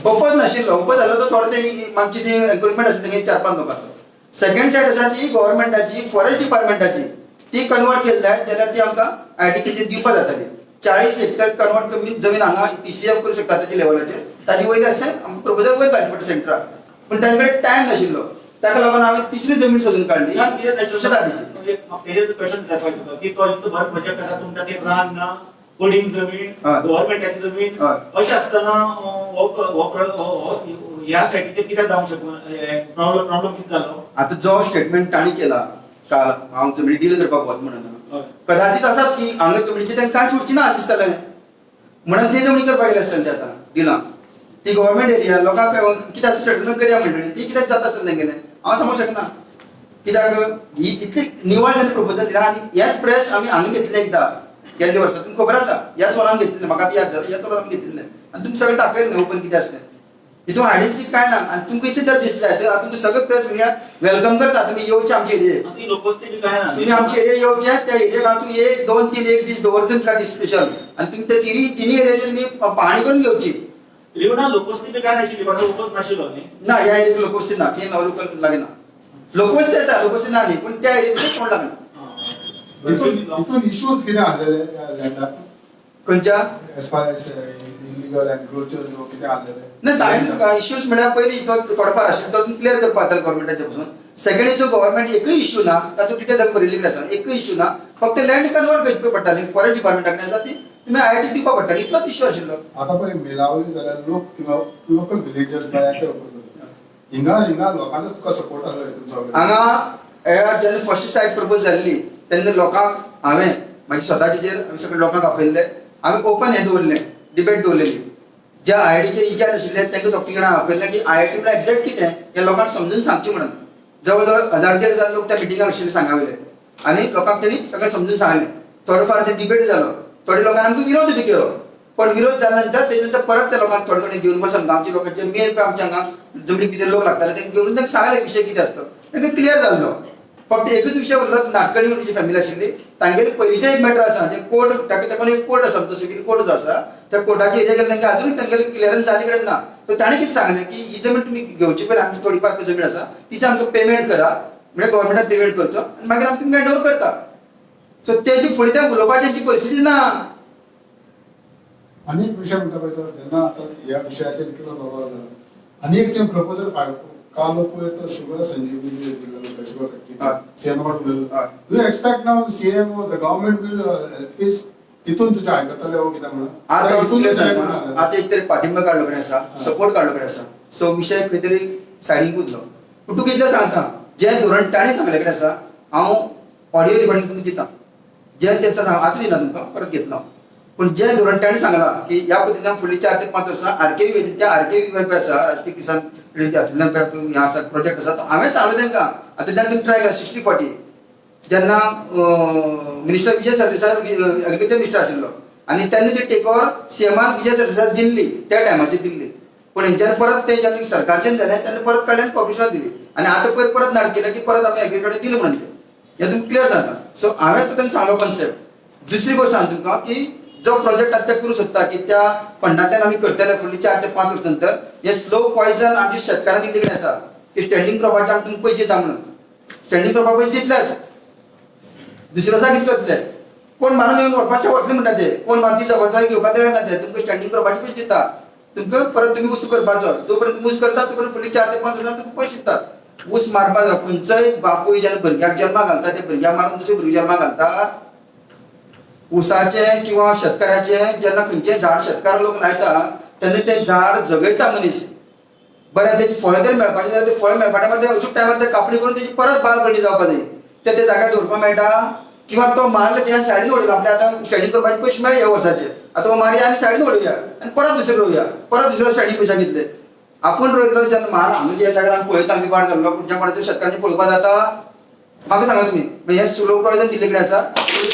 ओपन नाशिल्लो, ओपन जालो तो थोडे ते आमची जी एन्क्रोचमेंट आसा तेंगे 4-5 लोकांचो. सेकंड सायड आसा ती गव्हर्मेंटाची, फॉरेस्ट डिपार्टमेंटाची, ती कन्वर्ट केली जायत जाल्यार ती आमकां आयटीकेचेर दिवपाक जाताली. 40 हेक्टर कन्वर्ट कमी जमीन हांगा पीसीएफ करूं शकता ताच्या लेवलाचेर. ताजे वयले आसता प्रपोजल वयर घालचें पडटा सेंट्राक, पूण तांचे कडेन टायम नाशिल्लो. ताका लागून हांवें तिसरी जमीन सोदून काडली शेताडीची. तेजेर क्वेश्चन विचारपाक तुका की तो इतलो बरो प्रोजेक्ट आसा तुमकां, ती रान ना, पडींग जमीन, गव्हर्मेंटाची जमीन, अशें आसतना ह्या सायटीचेर कित्याक जावंक शकना? प्रॉब्लम कितें जालो? आता जो स्टेटमेंट तांणी केला काल, हांव जमनी डील करपाक वत म्हणून, कदाचित आसात की हांगा जमनीची तांकां कांय सुटची ना अशें दिसतालें म्हणून ते जमनी करपाक गेले आसतले. ते आतां डिलां ती गव्हर्मेंट एरिया लोकांक कितें आसा सेटलमेंट करया म्हणटली ती कित्याक जाता आसतलें तेंगेलें हांव सांगूंक शकना. कित्याक ही इतली निवळ जेन्ना प्रपोजल दिला आनी हेच प्रेस आमी हांगा घेतले एकदां गेल्ले वर्सा, तुमकां खबर आसा, ह्याच हॉलान घेतिल्लें, म्हाका आतां याद जाता, ह्याच हॉलान आमी घेतिल्लें आनी तुमी सगळें दाखयल्लें ओपन कितें आसलें. हितून हायड एंड सीक कांय ना आनी तुमकां इतलें जर दिसता जायत आतां तुमकां सगळें प्रेस मिडिया welcome करता. तुमी येवचे आमचे एरियेक, ती लोकवस्ती बी काय ना. तुमी आमचे एरिया येवचे, त्या एरियाक हांव तुमी 1 2 3 एक दीस दवरता तुमच्या खातीर स्पेशल आनी तुमी त्या तिनी एरियाचेर तुमी पाहणी करून घेवची. रिवणा लोकवस्ती बी काय नाशिल्ली, पण लोकच नाशिल्लो न्ही? ना, ह्या एरियाक लोकवस्ती ना, थंय लोकल लागना. लोकवस्ती आसा, लोकवस्ती ना न्ही, पूण त्या एरियेक कोण लागना. तितून इश्यूज कितें आसलेले लँडाक? खंयच्या? As far as illegal encroachers वो कितें आसलेले? ना, सांगितलें तुका, इश्यूज म्हळ्यार पयलीं तो थोडोफार आशिल्लो तो क्लियर करपाक जातालो गव्हर्मेंटाच्या पसून. सेकंड जो गव्हर्मेंट एकूय इश्यू ना, तातूंत कितें जावन बरयल्ले कडेन आसा एकूय इश्यू ना, फक्त लँड कन्वर्ट करची पडटाली फॉरेस्ट डिपार्टमेंटा कडेन आसा ती तुमी आयआयटी दिवपाक पडटाली, इतलोच इश्यू आशिल्लो. आतां पळय मेलावली जाल्यार लोक थिंगा लोकल विलेजर्स बाय ते oppose जाता. हिंगा हिंगा लोकांचो तुका सपोर्ट आसलो हितून सगळें. हांगा जेन्ना फर्स्ट सायट प्रपोज जाल्ली तेन्ना लोकांक हांवें म्हाजे स्वताचेर आमी सगळे लोकांक आपयल्ले, आमी ओपन हें दवरलें, डिबेट दवरलेली. ज्या आयआयटीचे इन्चार्ज आशिल्ले तांकां दोग तीग जाणां आपयल्लें की आयआयटी म्हळ्यार एक्झॅक्ट कितें हें लोकांक समजून सांगचें म्हणून. जवळ जवळ 1000 1,500 लोक त्या मिटिंगाक आशिल्ले सांगावयले आनी लोकांक तेणी सगळें समजून सांगलें. थोडो फार ते डिबेट जालो, थोडे लोकांनी आमकां विरोध बी केलो, पण विरोध जाल्या नंतर तेजे नंतर परत त्या लोकांक थोडे थोडे घेवन बसून गांवचे लोक जे मेन पळय आमच्या हांगा जमनी भितर लोक लागताले तांकां घेवन तांकां सांगलें विशय कितें आसता, तांकां क्लियर जाल्लो. फक्त एकूच विशय उरलो, नाटकणी म्हणून जी फॅमिली आशिल्ली तांगेली पयलींचें एक मॅटर आसा, जे कोर्ट ताका एक कोर्ट आसा, आमचो सिवील कोर्ट जो आसा त्या कोर्टाचे एरिया गेले तांकां अजून तांगेली क्लियरन्स जाल्ले कडेन ना. सो ताणें कितें सांगलें की ही जमीन तुमी घेवची पयलीं आमची थोडी फार जमीन आसा तिची आमकां पेमेंट करा, म्हणजे गव्हर्मेंटान पेमेंट करचो आनी मागीर आमी तुमकां हँड ओवर करता. सो तेजी फुडें त्या उलोवपाची तेंची परिस्थिती ना. आनी एक विशय म्हणटा पळय तो जेन्ना आतां ह्या विशयाचेर इतलो बोवाळ जाला आनी एक तें प्रपोजल काल पयर तो शुगर संजीवनी दिल्लो, शुगर फॅक्टरी सीएम कडेन उलयलो. Do you expect now CM the government will at least तितून तुजें आयकतले वो कितें म्हणून? आतां हितून आतां एक तरी पाठिंबा काडलो कडेन आसा, सपोर्ट काडलो कडेन आसा, सो विशय खंय तरी सायडीक उरलो. पूण तुका इतलें सांगता, जें धोरण ताणें सांगलें कडेन आसा, हांव ऑडियो रिकॉर्डिंग तुमकां दिता, जें तें आसा आतां दिना तुमकां, परत घेतलो. पूण जें धोरण ताणें सांगलां की ह्या पद्दतीन फुडली 4 ते 5 वर्सां आरकेवी त्या आरकेवी पळय आसा राष्ट्रीय किसान हातूंतल्यान हें आसा प्रोजेक्ट आसा, तो हांवें सांगलें तांकां हातूंतल्यान तुमी ट्राय करा 60-40. जेन्ना minister Vijay Sardesai agriculture minister आशिल्लो आनी तेन्ना ती टेक ओवर सीएमान विजय सरदेसाय दिल्ली त्या टायमाचेर दिल्ली, पूण हेंच्यान परत ते जेन्ना सरकारच्यान जालें तेन्ना परत काडले आनी कॉर्पोरेशनाक दिली आनी आतां पयर परत नाटक केलें की परत आमी एग्रीकल्चर दिलें म्हणून तें हें तुमकां क्लियर जाता. सो हांवें तो तांकां सांगलो कॉन्सेप्ट. दुसरी गोश्ट सांगता तुमकां की जो प्रोजेक्ट आतां करूं सोदता की त्या फंडांतल्यान आमी करतले फुडली 4 ते 5 वर्स नंतर, हे स्लो पॉयझन आमच्या शेतकारांक दिल्ले कडेन आसा की स्टँडींग क्रॉपाचे आमी तुमकां पयशे दिता म्हणून, स्टँडींग क्रॉपा पयशे दितलेच, दुसरे वर्सा कितें करतले, कोण मारून येवन व्हरपाक ते व्हरतले म्हणटा ते, कोण मारून ती जबाबदारी घेवपाक तयार ना ते, तुमकां स्टँडींग क्रॉपाचे पयशे दिता, तुमकां परत तुमी ऊस करपाचो, जो पर्यंत ऊस करता तो पर्यंत फुडली 4 ते 5 वर्सां तुमकां पयशे दितात. ऊस मारपाक खंयचोय बापूय जेन्ना भुरग्याक जल्माक घालता ते भुरग्याक मारून दुसरे भुरगे जल्माक घालता. ऊसाचें किंवा शेतकाराचें जेन्ना खंयचें झाड शेतकार लोक लायता तेन्ना तें झाड जगयता मनीस, बरें तेजी फळां तरी मेळपाचें जाल्यार तें फळ मेळपा टायमार तें अचूक टायमार तें कापणी करून तेजी परत बाल करणी जावपा जाय, तें त्या जाग्यार दवरपाक मेळटा किंवा तो मारले तेज्यान सायडीन उडयलो आपल्या आतां स्टँडींग करपाचे पयशे मेळ्ळे ह्या वर्साचे, आतां हो मारया आनी सायडीन उडोवया आनी परत दुसरें रोवया, परत दुसरो स्टँडींग पयशे घेतले. आपूण रोयलो जेन्ना मार हांगा ज्या जाग्यार आमी पळयता आमी वाड जाल्लो खंयच्या कोणाच्या शेतकारांनी पळोवपाक जाता, म्हाका सांगा तुमी. मागीर हें स्लो प्रोविजन दिल्ले कडेन आसा,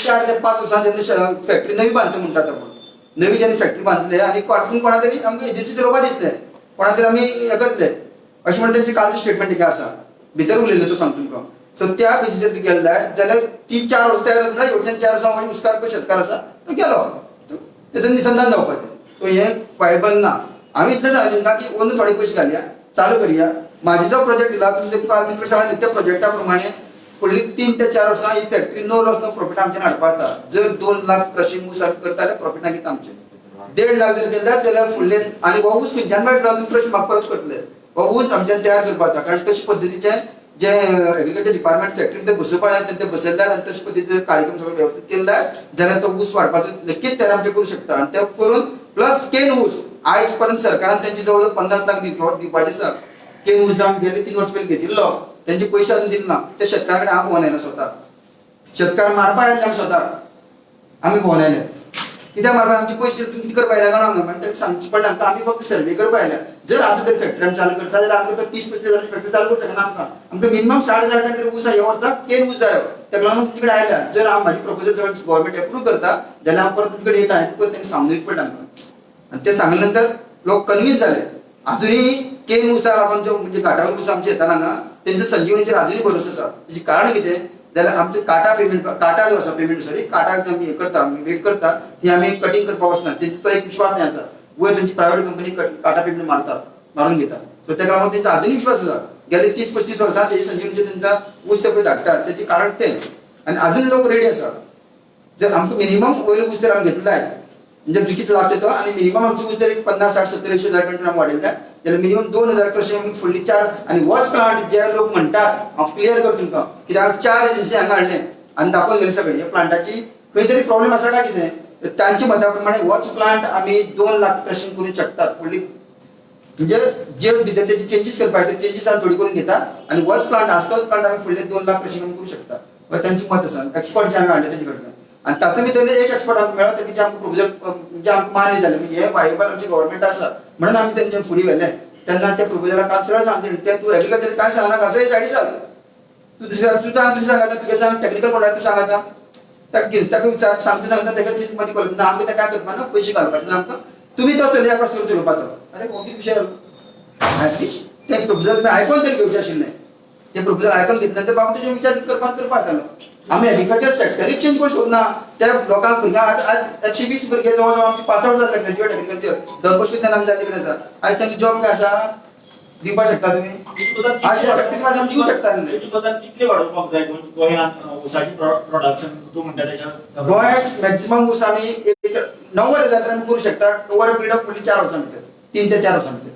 4 ते 5 वर्सां जेन्ना फॅक्टरी नवी बांदता म्हणटात आपूण, नवी जेन्ना फॅक्टरी बांदले आनी कोणा तरी आमकां एजन्सी चलोवपा दितले, कोणा तरी आमी हें करतले अशें म्हणून तेंचे कालचें स्टेटमेंट एक आसा भितर उलयल्लो तो सांगता तुमकां. सो त्या बेजीचेर ती गेल्ले जाल्यार ती 4 वर्सां तयार जातले, येवच्यान 4 वर्सां उस्कार पळय शेतकार आसा तो गेलो, तेजो निसंदान जावपाचें. सो हें वायबल ना. हांवें इतलें सांगलें तांकां की अंदू थोडे पयशे घालया, चालू करया. म्हाजी जो प्रोजेक्ट दिला तुमकां काल सांगलें त्या प्रोजेक्टा प्रमाणे फुडली 3 ते 4 वर्सां ही factory no loss no profit आमच्यान हाडपा जाता. जर 2 लाख क्रशिंग ऊस आमी करता जाल्यार प्रॉफिट मागीर आमचें 1.5 लाख जर केले जाल्यार फुडले आनी हो ऊस खंयच्यान मेळटलो आमी प्रश्न म्हाका परत करतले. हो ऊस आमच्यान तयार करपा जाता, कारण तशे पद्दतीचे जे एग्रीकल्चर डिपार्टमेंट फॅक्टरी ते बसोवपा जाय ते बसयले आनी तशे पद्दतीचे कार्यक्रम सगळे वेवस्थीत केले जाल्यार तो ऊस वाडपाचो नक्कीच तयार आमचें करूं शकता. आनी ते करून प्लस केन ऊस आयज पर्यंत सरकारान तेंचे जवळ जवळ 50 लाख दिवपाचे आसा. केन ऊस आमी गेले 3 वर्सां पयलीं घेतिल्लो, तेंचे पयशे अजून दिले ना. ते शेतकारा कडेन हांव भोंवन आयला स्वता, शेतकार मारपा आयले आमी स्वता, आमी भोंवन आयले. कित्याक मारपा आमचे पयशे तुमी कितें करपा आयल्या काय ना तांकां सांगचें पडलें आमकां. आमी फक्त सर्वे करपा आयल्या. जर आतां जर फॅक्टरी आमी चालू करता जाल्यार आमकां 30-35 हजारांची फॅक्टरी चालू करूंक शकना. आमकां आमकां मिनिमम 60 हजार टन तरी ऊस ह्या वर्साक केन ऊस जायो. ताका लागून तुमचे कडेन आयल्या. जर हांव म्हाजी प्रपोजल सगळें गव्हर्मेंट एप्रूव करता जाल्यार हांव परत तुमचे कडेन येता. परत तांकां सांगून पडलें आमकां. आनी ते सांगले नंतर लोक कन्विन्स जाले. अजुनूय केन ऊसा लागून जो म्हणजे घाटावर ऊस आमचे येता हांगा तेंचो संजीवनीचेर अजुनूय भरोसो आसा. तेजें कारण कितें जाल्यार आमचे काटा पेमेंट, काटा जो आसा पेमेंट सॉरी काटा आमी हें करता, आमी वेट करता ती आमी कटींग करपाक वचना, तेंचो तो एक विश्वास नाही आसा. वयर तेंची प्रायवेट कंपनी काटा पेमेंट मारता, मारून घेता. सो तेका लागून तेंचो अजुनूय विश्वास आसा. गेले 30-35 वर्सां तेजे संजीवनीचेर तेंकां ऊस ते पळय धाडटात, तेजें कारण तें. आनी अजून लोक रेडी आसा. जर आमकां मिनिमम वयलो ऊस जर आमी घेतलो जायत म्हणजे कितलो लागता तो आनी मिनिमम आमचो ऊस जर 50, 60, 70, 100 हजार टन आमी वाडयले जाल्यार मिनिमम 2000 क्रशिंग आमी फुडली 4. आनी वच प्लांट जे लोक म्हणटात हांव क्लियर करता तुमकां, कित्याक 4 एजन्सी हांगा हाडले आनी दाखोवन गेले सगळे ह्या प्लांटाची खंय तरी प्रॉब्लेम आसा काय कितें. तांच्या मता प्रमाणे वच प्लांट आमी 2 लाख क्रशिंग करूंक शकतात फुडली, म्हणजे जे भितर तेजे चेंजीस करपाक ते चेंजीस आमी थोडी करून घेता आनी वच प्लांट आसा तोच प्लांट आमी फुडले 2 लाख क्रशिंग आमी करूंक शकता. तांचें मत आसा. एक्सपर्ट जे हांगा हाडले तेजे कडल्यान आनी तातूंत भितर एक एक्सपर्ट आमकां मेळ्ळो तेजे आमकां प्रपोजल म्हणजे आमकां मान्य जालें म्हणजे हे वायबल आमचें गव्हर्मेंट आसा म्हणून आमी तेंच्या फुडें व्हेलें. तेन्ना त्या प्रपोजलाक काल सरळ सांगता तें तूं एग्रीकल्चर काय सांगना कसंय सायडी चाल, तूं दुसऱ्या तूं दुसरें सांगता, तुगे सांग टॅक्निकल कोणाक तूं सांगता ताका कितें ताका विचार सांगता सांगता ताका तेज मदीं कळना ना आमकां तें काय करपा ना, पयशे घालपाचे ना आमकां, तुमी तो चलया कसो चलोवपाचो. अरे हो कितें विशय जालो. एटलिस्ट तें प्रपोजल तुमी आयकोन तरी घेवचें आशिल्लें. तें प्रपोजल आयकोन घेतले नंतर बाबा तेजेर विचार करपाक करपाक जालो. आमी एग्रीकल्चर सेक्टरूय चेंज करूंक सोदना. त्या लोकांक भुरग्यांक आज 120 भुरगे जवळ जवळ आमचे पास आवट जाले ग्रॅज्युएट एग्रीकल्चर डॉन बॉस्कोंतल्यान आमी जाल्ले कडेन आसा. आयज तांकां जॉब काय आसा दिवपाक शकता तुमी? आज ह्या फॅक्टरी आमी दिवंक शकता. कितले वाडोवपाक जाय गोंयांत ऊसाची प्रोडक्शन तूं म्हणटा तेच्या? गोंयांत मॅक्सिमम ऊस आमी एक 90 हजार तरी आमी करूंक शकता ओवर अ पिरियड ऑफ फुडली 4 वर्सां भितर, 3 ते 4 वर्सां भितर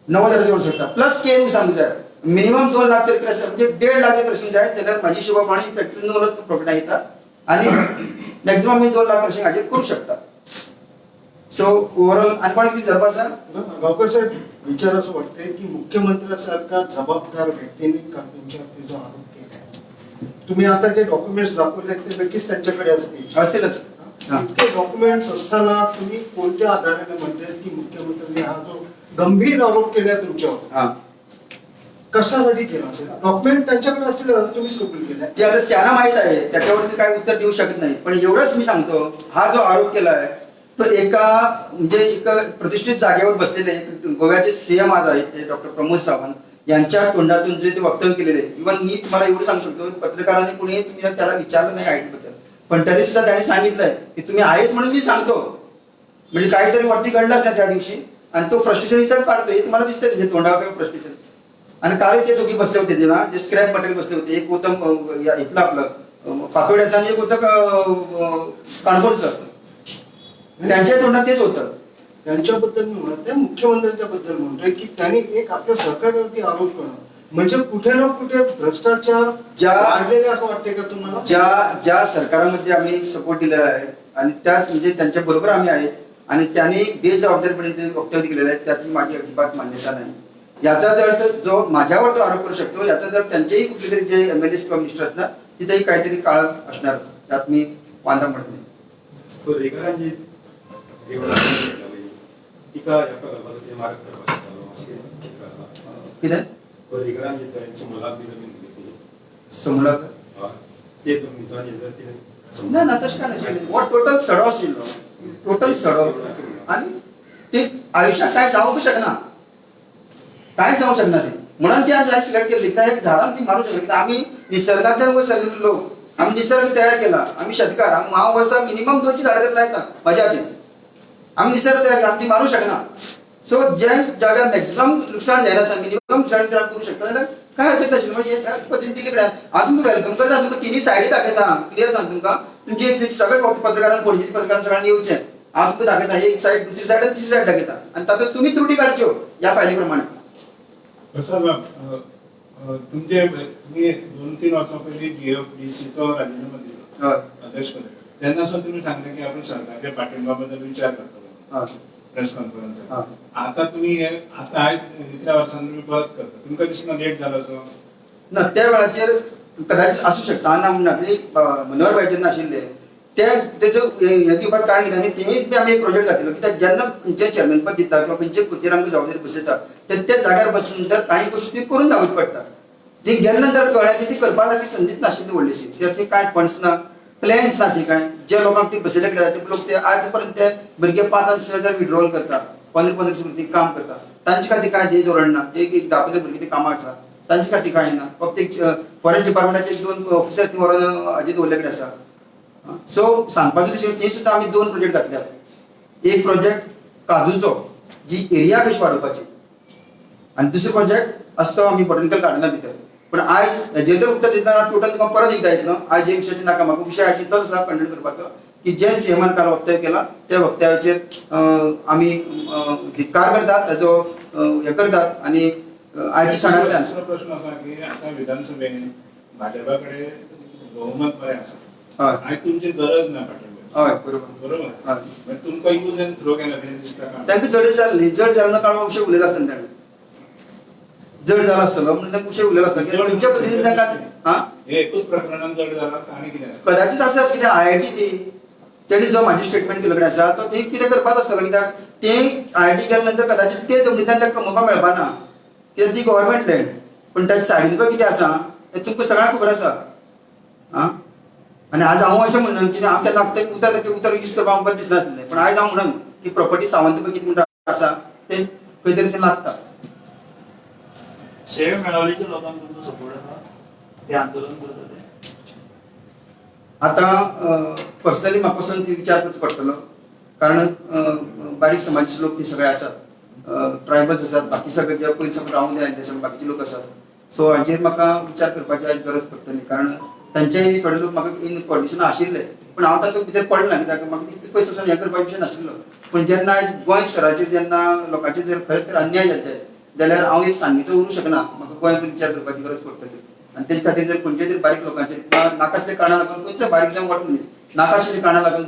90 हजार करूंक शकता. प्लस केन ऊस आमकां जाय मिनिमम 2 लाख तरी क्रशिंग, म्हणजे 1.5 लाख क्रशिंग जाय जाल्यार म्हाजी हिशोबा प्रमाणे फॅक्टरी नो लॉस प्रॉफिट येता आनी मॅक्सिमम आमी 2 लाख क्रशिंग हाजेर करूंक शकता. सो ओवरऑल आनी कोणाक कितें विचारपा आसा? गावकर साहेब, विचार असं वाटतंय की मुख्यमंत्र्यासारखा जबाबदार व्यक्तींनी तुमच्यावरती जो आरोप केला, तुम्ही आता जे डॉक्युमेंट्स दाखवले ते नक्कीच त्यांच्याकडे असतील. असतीलच. इतके डॉक्युमेंट्स असताना तुम्ही कोणत्या आधाराने म्हणताय की मुख्यमंत्र्यांनी हा जो गंभीर आरोप केला तुमच्यावर, कशासाठी केला असेल? डॉक्युमेंट त्यांच्याकडे असतील, तुम्हीच कबूल केलाय. ते आता त्यांना माहित आहे, त्याच्यावर मी काय उत्तर देऊ शकत नाही. पण एवढंच मी सांगतो, हा जो आरोप केला आहे तो एका म्हणजे एका प्रतिष्ठित जागेवर बसलेले गोव्याचे सीएम आज आहेत ते डॉक्टर प्रमोद सावंत यांच्या तोंडातून जे ते वक्तव्य केलेले, इव्हन मी तुम्हाला एवढं सांगू शकतो, पत्रकारांनी कोणी तुम्ही त्याला विचारलं नाही IT बद्दल, पण तरी सुद्धा त्यांनी सांगितलंय की तुम्ही आहेत म्हणून मी सांगतो. म्हणजे काहीतरी वरती घडलं असणार त्या दिवशी आणि तो फ्रस्ट्रेशन इथं काढतोय, हे तुम्हाला दिसतंय त्याच्या तोंडावर फ्रस्ट्रेशन. आणि काल ते दोघी बसले होते ना, जे स्क्रॅप मटेरियल बसले होते, एक होतं इथलं आपलं पातोड्याचं आणि एक होतं काणकोणचं, त्यांच्या तोंडात तेच होतं. त्यांच्याबद्दल मी म्हणत नाही, मुख्यमंत्र्यांच्या बद्दल म्हणतोय की त्यांनी एक आपल्या सहकार्यावरती आरोप करणं म्हणजे कुठे ना कुठे भ्रष्टाचार वाढलेला असं वाटतंय का तुम्हाला? ज्या ज्या सरकारामध्ये आम्ही सपोर्ट दिलेला आहे आणि त्याच म्हणजे त्यांच्या बरोबर आम्ही आहेत आणि त्यांनी बेजबाबदारपणे ते वक्तव्य केलेलं आहे त्यातली माझी अजिबात मान्यता नाही. याचा जर अर्थ जो माझ्यावर तो आरोप करू शकतो, याचा जर त्यांचेही कुठले तरी जे एम एल ए किंवा मिनिस्टर असणार तिथेही काहीतरी काळ असणार, त्यात मी वांदा म्हणत नाही. पर्रीकरांची तिका ह्या प्रकल्पाचो ते मार्ग करपाक शकतालो अशें चित्र आसा. कितें पर्रीकरांची थंय समोलाक बी जमीन दिली ती समोलाक ते जमनीचो आनी जर ते ना ना तशें काय नाशिल्लें. हो टोटल सडो आशिल्लो, टोटल सडो, आनी ते आयुश्यात काय जावंक शकना, कांय जावंक शकना ते, म्हणून ती आमी सिलेक्ट केली. कित्याक झाडां ती मारूंक शकना. कित्याक आमी निसर्गांतल्यान वयर सरलेले लोक, आमी निसर्ग तयार केला, आमी शेतकार. हांव वर्सा मिनिमम 200 झाडां तरी लायता म्हाज्या हातीन. आमी निसर्ग तयार केला, आमी ती मारूंक शकना. सो ज्या जाग्यार मॅक्सिमम लुकसाण जायनासतना मिनिमम लुकसाण जर आमी करूंक शकता जाल्यार काय हरकत नाशिल्ली. म्हणजे ह्या पद्दतीन दिल्ले कडेन हांव तुमकां welcome करता, तुमकां तिनूय सायडी दाखयता, क्लियर सांग तुमकां. तुमची एक सगळे पत्रकारान, पणजेच्या पत्रकारान सगळ्यांनी येवचें, हांव तुमकां दाखयता एक सायड, दुसरी सायड आनी तिसरी सायड दाखयता, आनी तातूंत तुमी त्रुटी काडच्यो ह्या फायली प्रमाणे. प्रसाद बाब, तुमचे तुमी 2-3 वर्सां पयलीं GFDC चो राजिनामो दिलो अध्यक्ष पद, तेन्ना सुद्दां तुमी सांगलें की आपण सरकारच्या पाठिंबा बद्दल विचार करतलो प्रेस कॉन्फरन्स. आता तुमी हे आता आयज इतल्या वर्सांनी तुमी परत करता, तुमकां दिसना लेट जालो असो? ना, त्या वेळाचेर कदाचित आसूं शकता ना, म्हणना मनोहर भाई जेन्ना आशिल्ले ते तेजो हें दिवपाक कारण कितें, आनी तिणें बी आमी एक प्रोजेक्ट घातिल्लो. कित्याक जेन्ना खंयचें चेअरमॅन पद दिता किंवा खंयचे खुर्चेर आमकां जबाबदारी बसयता ते जाग्यार बसले नंतर काही गोश्टी तुवें करून दाखोवची पडटा. ती गेले नंतर कळ्ळें की ती करपा सारकी संदीच नाशिल्ली व्हडलीशी. कित्याक ती कांय फंड्स ना, प्लॅन्स ना, ती कांय जे लोकांक ती बसयले कडेन ते लोक ते आज पर्यंत ते भुरगे 5 आनी 6 हजार विड्रॉल करता, 15-15 भुरगीं काम करता, तांचे खातीर कांय ध्येय धोरण ना. जे एक 10-15 भुरगीं ती कामाक आसा तांचे खातीर कांय ना. फक्त एक फॉरेस्ट डिपार्टमेंटाचे 2 ऑफिसर ती व्हरोन हाजेर दवरले कडेन आसा. सो सांगपाचें तशें थंय सुद्दां आमी 2 प्रोजेक्ट घातल्यात. एक प्रोजेक्ट काजूचो, जी एरिया कशी वाडोवपाची, आनी दुसरो प्रोजेक्ट आसा तो आमी बॉटनिकल गार्डना भितर. पूण आयज हेजेर जर उत्तर दितना टोटल तुका परत एकदां येतलो. आयज हे विशयाचेर नाका म्हाका, विशय आयज इतलोच आसा कंटेंट करपाचो की जे सीएमान काल वक्तव्य केलां त्या वक्तव्याचेर आमी धिक्कार करतात, ताचो हें करतात. आनी आयच्या सणांतल्यान दुसरो प्रश्न आसा की आतां विधानसभेन भाजपा कडेन बहुमत बरें आसा, आनी तुमची गरज ना पाठिंब्याची. हय बरोबर, बरोबर. हय. तुमकां यूज एंड थ्रो केला कितें दिसता का? तांकां जड जालें न्ही, जड जालें म्हणून काल उशें उलयलो आसतना ताणें जड जाला आसतलो म्हणून तांकां उशें उलयलो आसतलो. कित्याक तुमच्या पद्दतीन तांकां आं हे एकूच प्रकरणान जड जाला आनी कितें आसा? कदाचित आसत, कित्याक IIT ती तेणी जो म्हाजें स्टेटमेंट केल्लो कडेन आसा तो ती कितें करपाक आसतलो. कित्याक ते IIT केल्या नंतर कदाचित ते जमनींतल्यान तांकां कमोवपाक मेळपा ना, कित्याक ती गव्हर्मेंट लँड. पूण ताच्या सायडीन पळय कितें आसा हें तुमकां सगळ्यांक खबर आसा. आं आनी आज हांव अशें म्हणन कित्याक हांव केन्ना तें उतर तें उतर यूज करपाक बरें दिसनासलें, पूण आयज हांव म्हणन की प्रॉपर्टी सावंत पळय कितें म्हणटा आसा तें खंय तरी तें लागता. शेव मेळोवलीच्या लोकांक तुमचो सपोर्ट आसा, ते आंदोलन करता ते? आतां पर्सनली म्हाका पसून ती विचार करचो पडटलो, कारण बारीक समाजाचे लोक ती सगळे आसात, ट्रायबल्स आसात, बाकी सगळे जे पयलीं सावन रावून आयिल्ले सगळे बाकीचे लोक आसात. सो हाजेर म्हाका विचार करपाची आयज गरज पडटली, कारण तांचेय थोडे लोक म्हाका इन कंडिशन आशिल्ले, पूण हांव तातूंत भितर पडना, कित्याक म्हाका तितले पयस वचून हें करपाक विशय नाशिल्लो. पूण जेन्ना आयज गोंय स्तराचेर जेन्ना लोकांचेर जर खरें तर अन्याय जाता जाल्यार हांव एक सांगीचो उरूंक शकना, म्हाका गोंयांत विचार करपाची गरज पडटली. आनी तेजे खातीर जर खंयच्या तरी बारीक लोकांचेर किंवा नाकासले कारणां लागून खंयच्या बारीक जावं मोठो मनीस नाकाशिल्ल्या कारणां लागून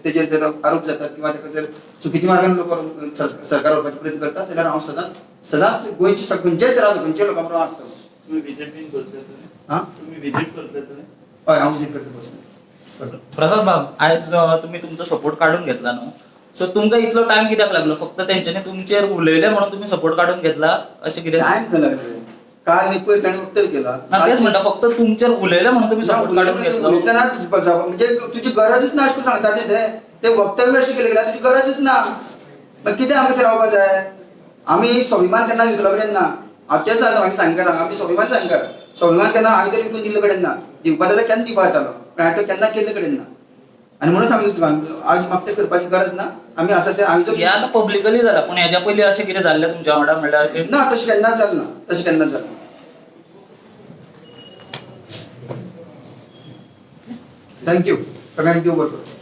तेजेर जर आरोप जातात किंवा ताका जर चुकीच्या मार्गान लोक सरकार व्हरपाचो प्रयत्न करतात जाल्यार हांव सदांच सदांच गोंयची खंयच्याय तरा खंयच्याय लोकां बरोबर आसतलो. तुम्ही बीजेपीन करतले थंय? आं? तुम्ही विजीट करतले थंय? हय, हांव विजीट करता पर्सनली. प्रसाद बाब, आयज तुमी तुमचो सपोर्ट काडून घेतला न्हू, सो तुमकां इतलो टायम कित्याक लागलो? फक्त तेंच्यांनी तुमचेर उलयले म्हणून तुमी सपोर्ट काडून घेतला अशें कितें? टायम खंय लागलो? काल न्ही पयर ताणें वक्तव्य केला. ना तेच म्हणटा, फक्त तुमचेर उलयले म्हणून तुमी सपोर्ट काडून घेतलो. उलयतनाच म्हणजे तुजी गरजच ना अशें करून सांगता न्ही ते वक्तव्य अशें केलें गेल्यार तुजी गरजच ना, मागीर कितें आमकां थंय रावपाक जाय? आमी स्वाभिमान केन्ना विकलो कडेन ना. हांव तें सांगता मागीर सांगकार, आमी स्वाभिमान सांगकार, स्वाभिमान केन्ना हांवें तरी विकून दिल्ले कडेन ना. दिवपा जाल्यार केन्ना दिवपा येतालो, पूण हांवें तो केन्ना केल्ले कडेन ना. आनी म्हणून सांगता तुका आज म्हाका तें करपाची गरज ना. आमी आसा ते आमचो हे आतां पब्लिकली जाला, पूण हेज्या पयलीं अशें कितें जाल्लें तुमच्या वांगडा म्हणल्यार अशें? ना, तशें केन्नाच जालें ना, तशें केन्नाच जालें ना. Thank you सगळ्यांक, देव बरें करूं.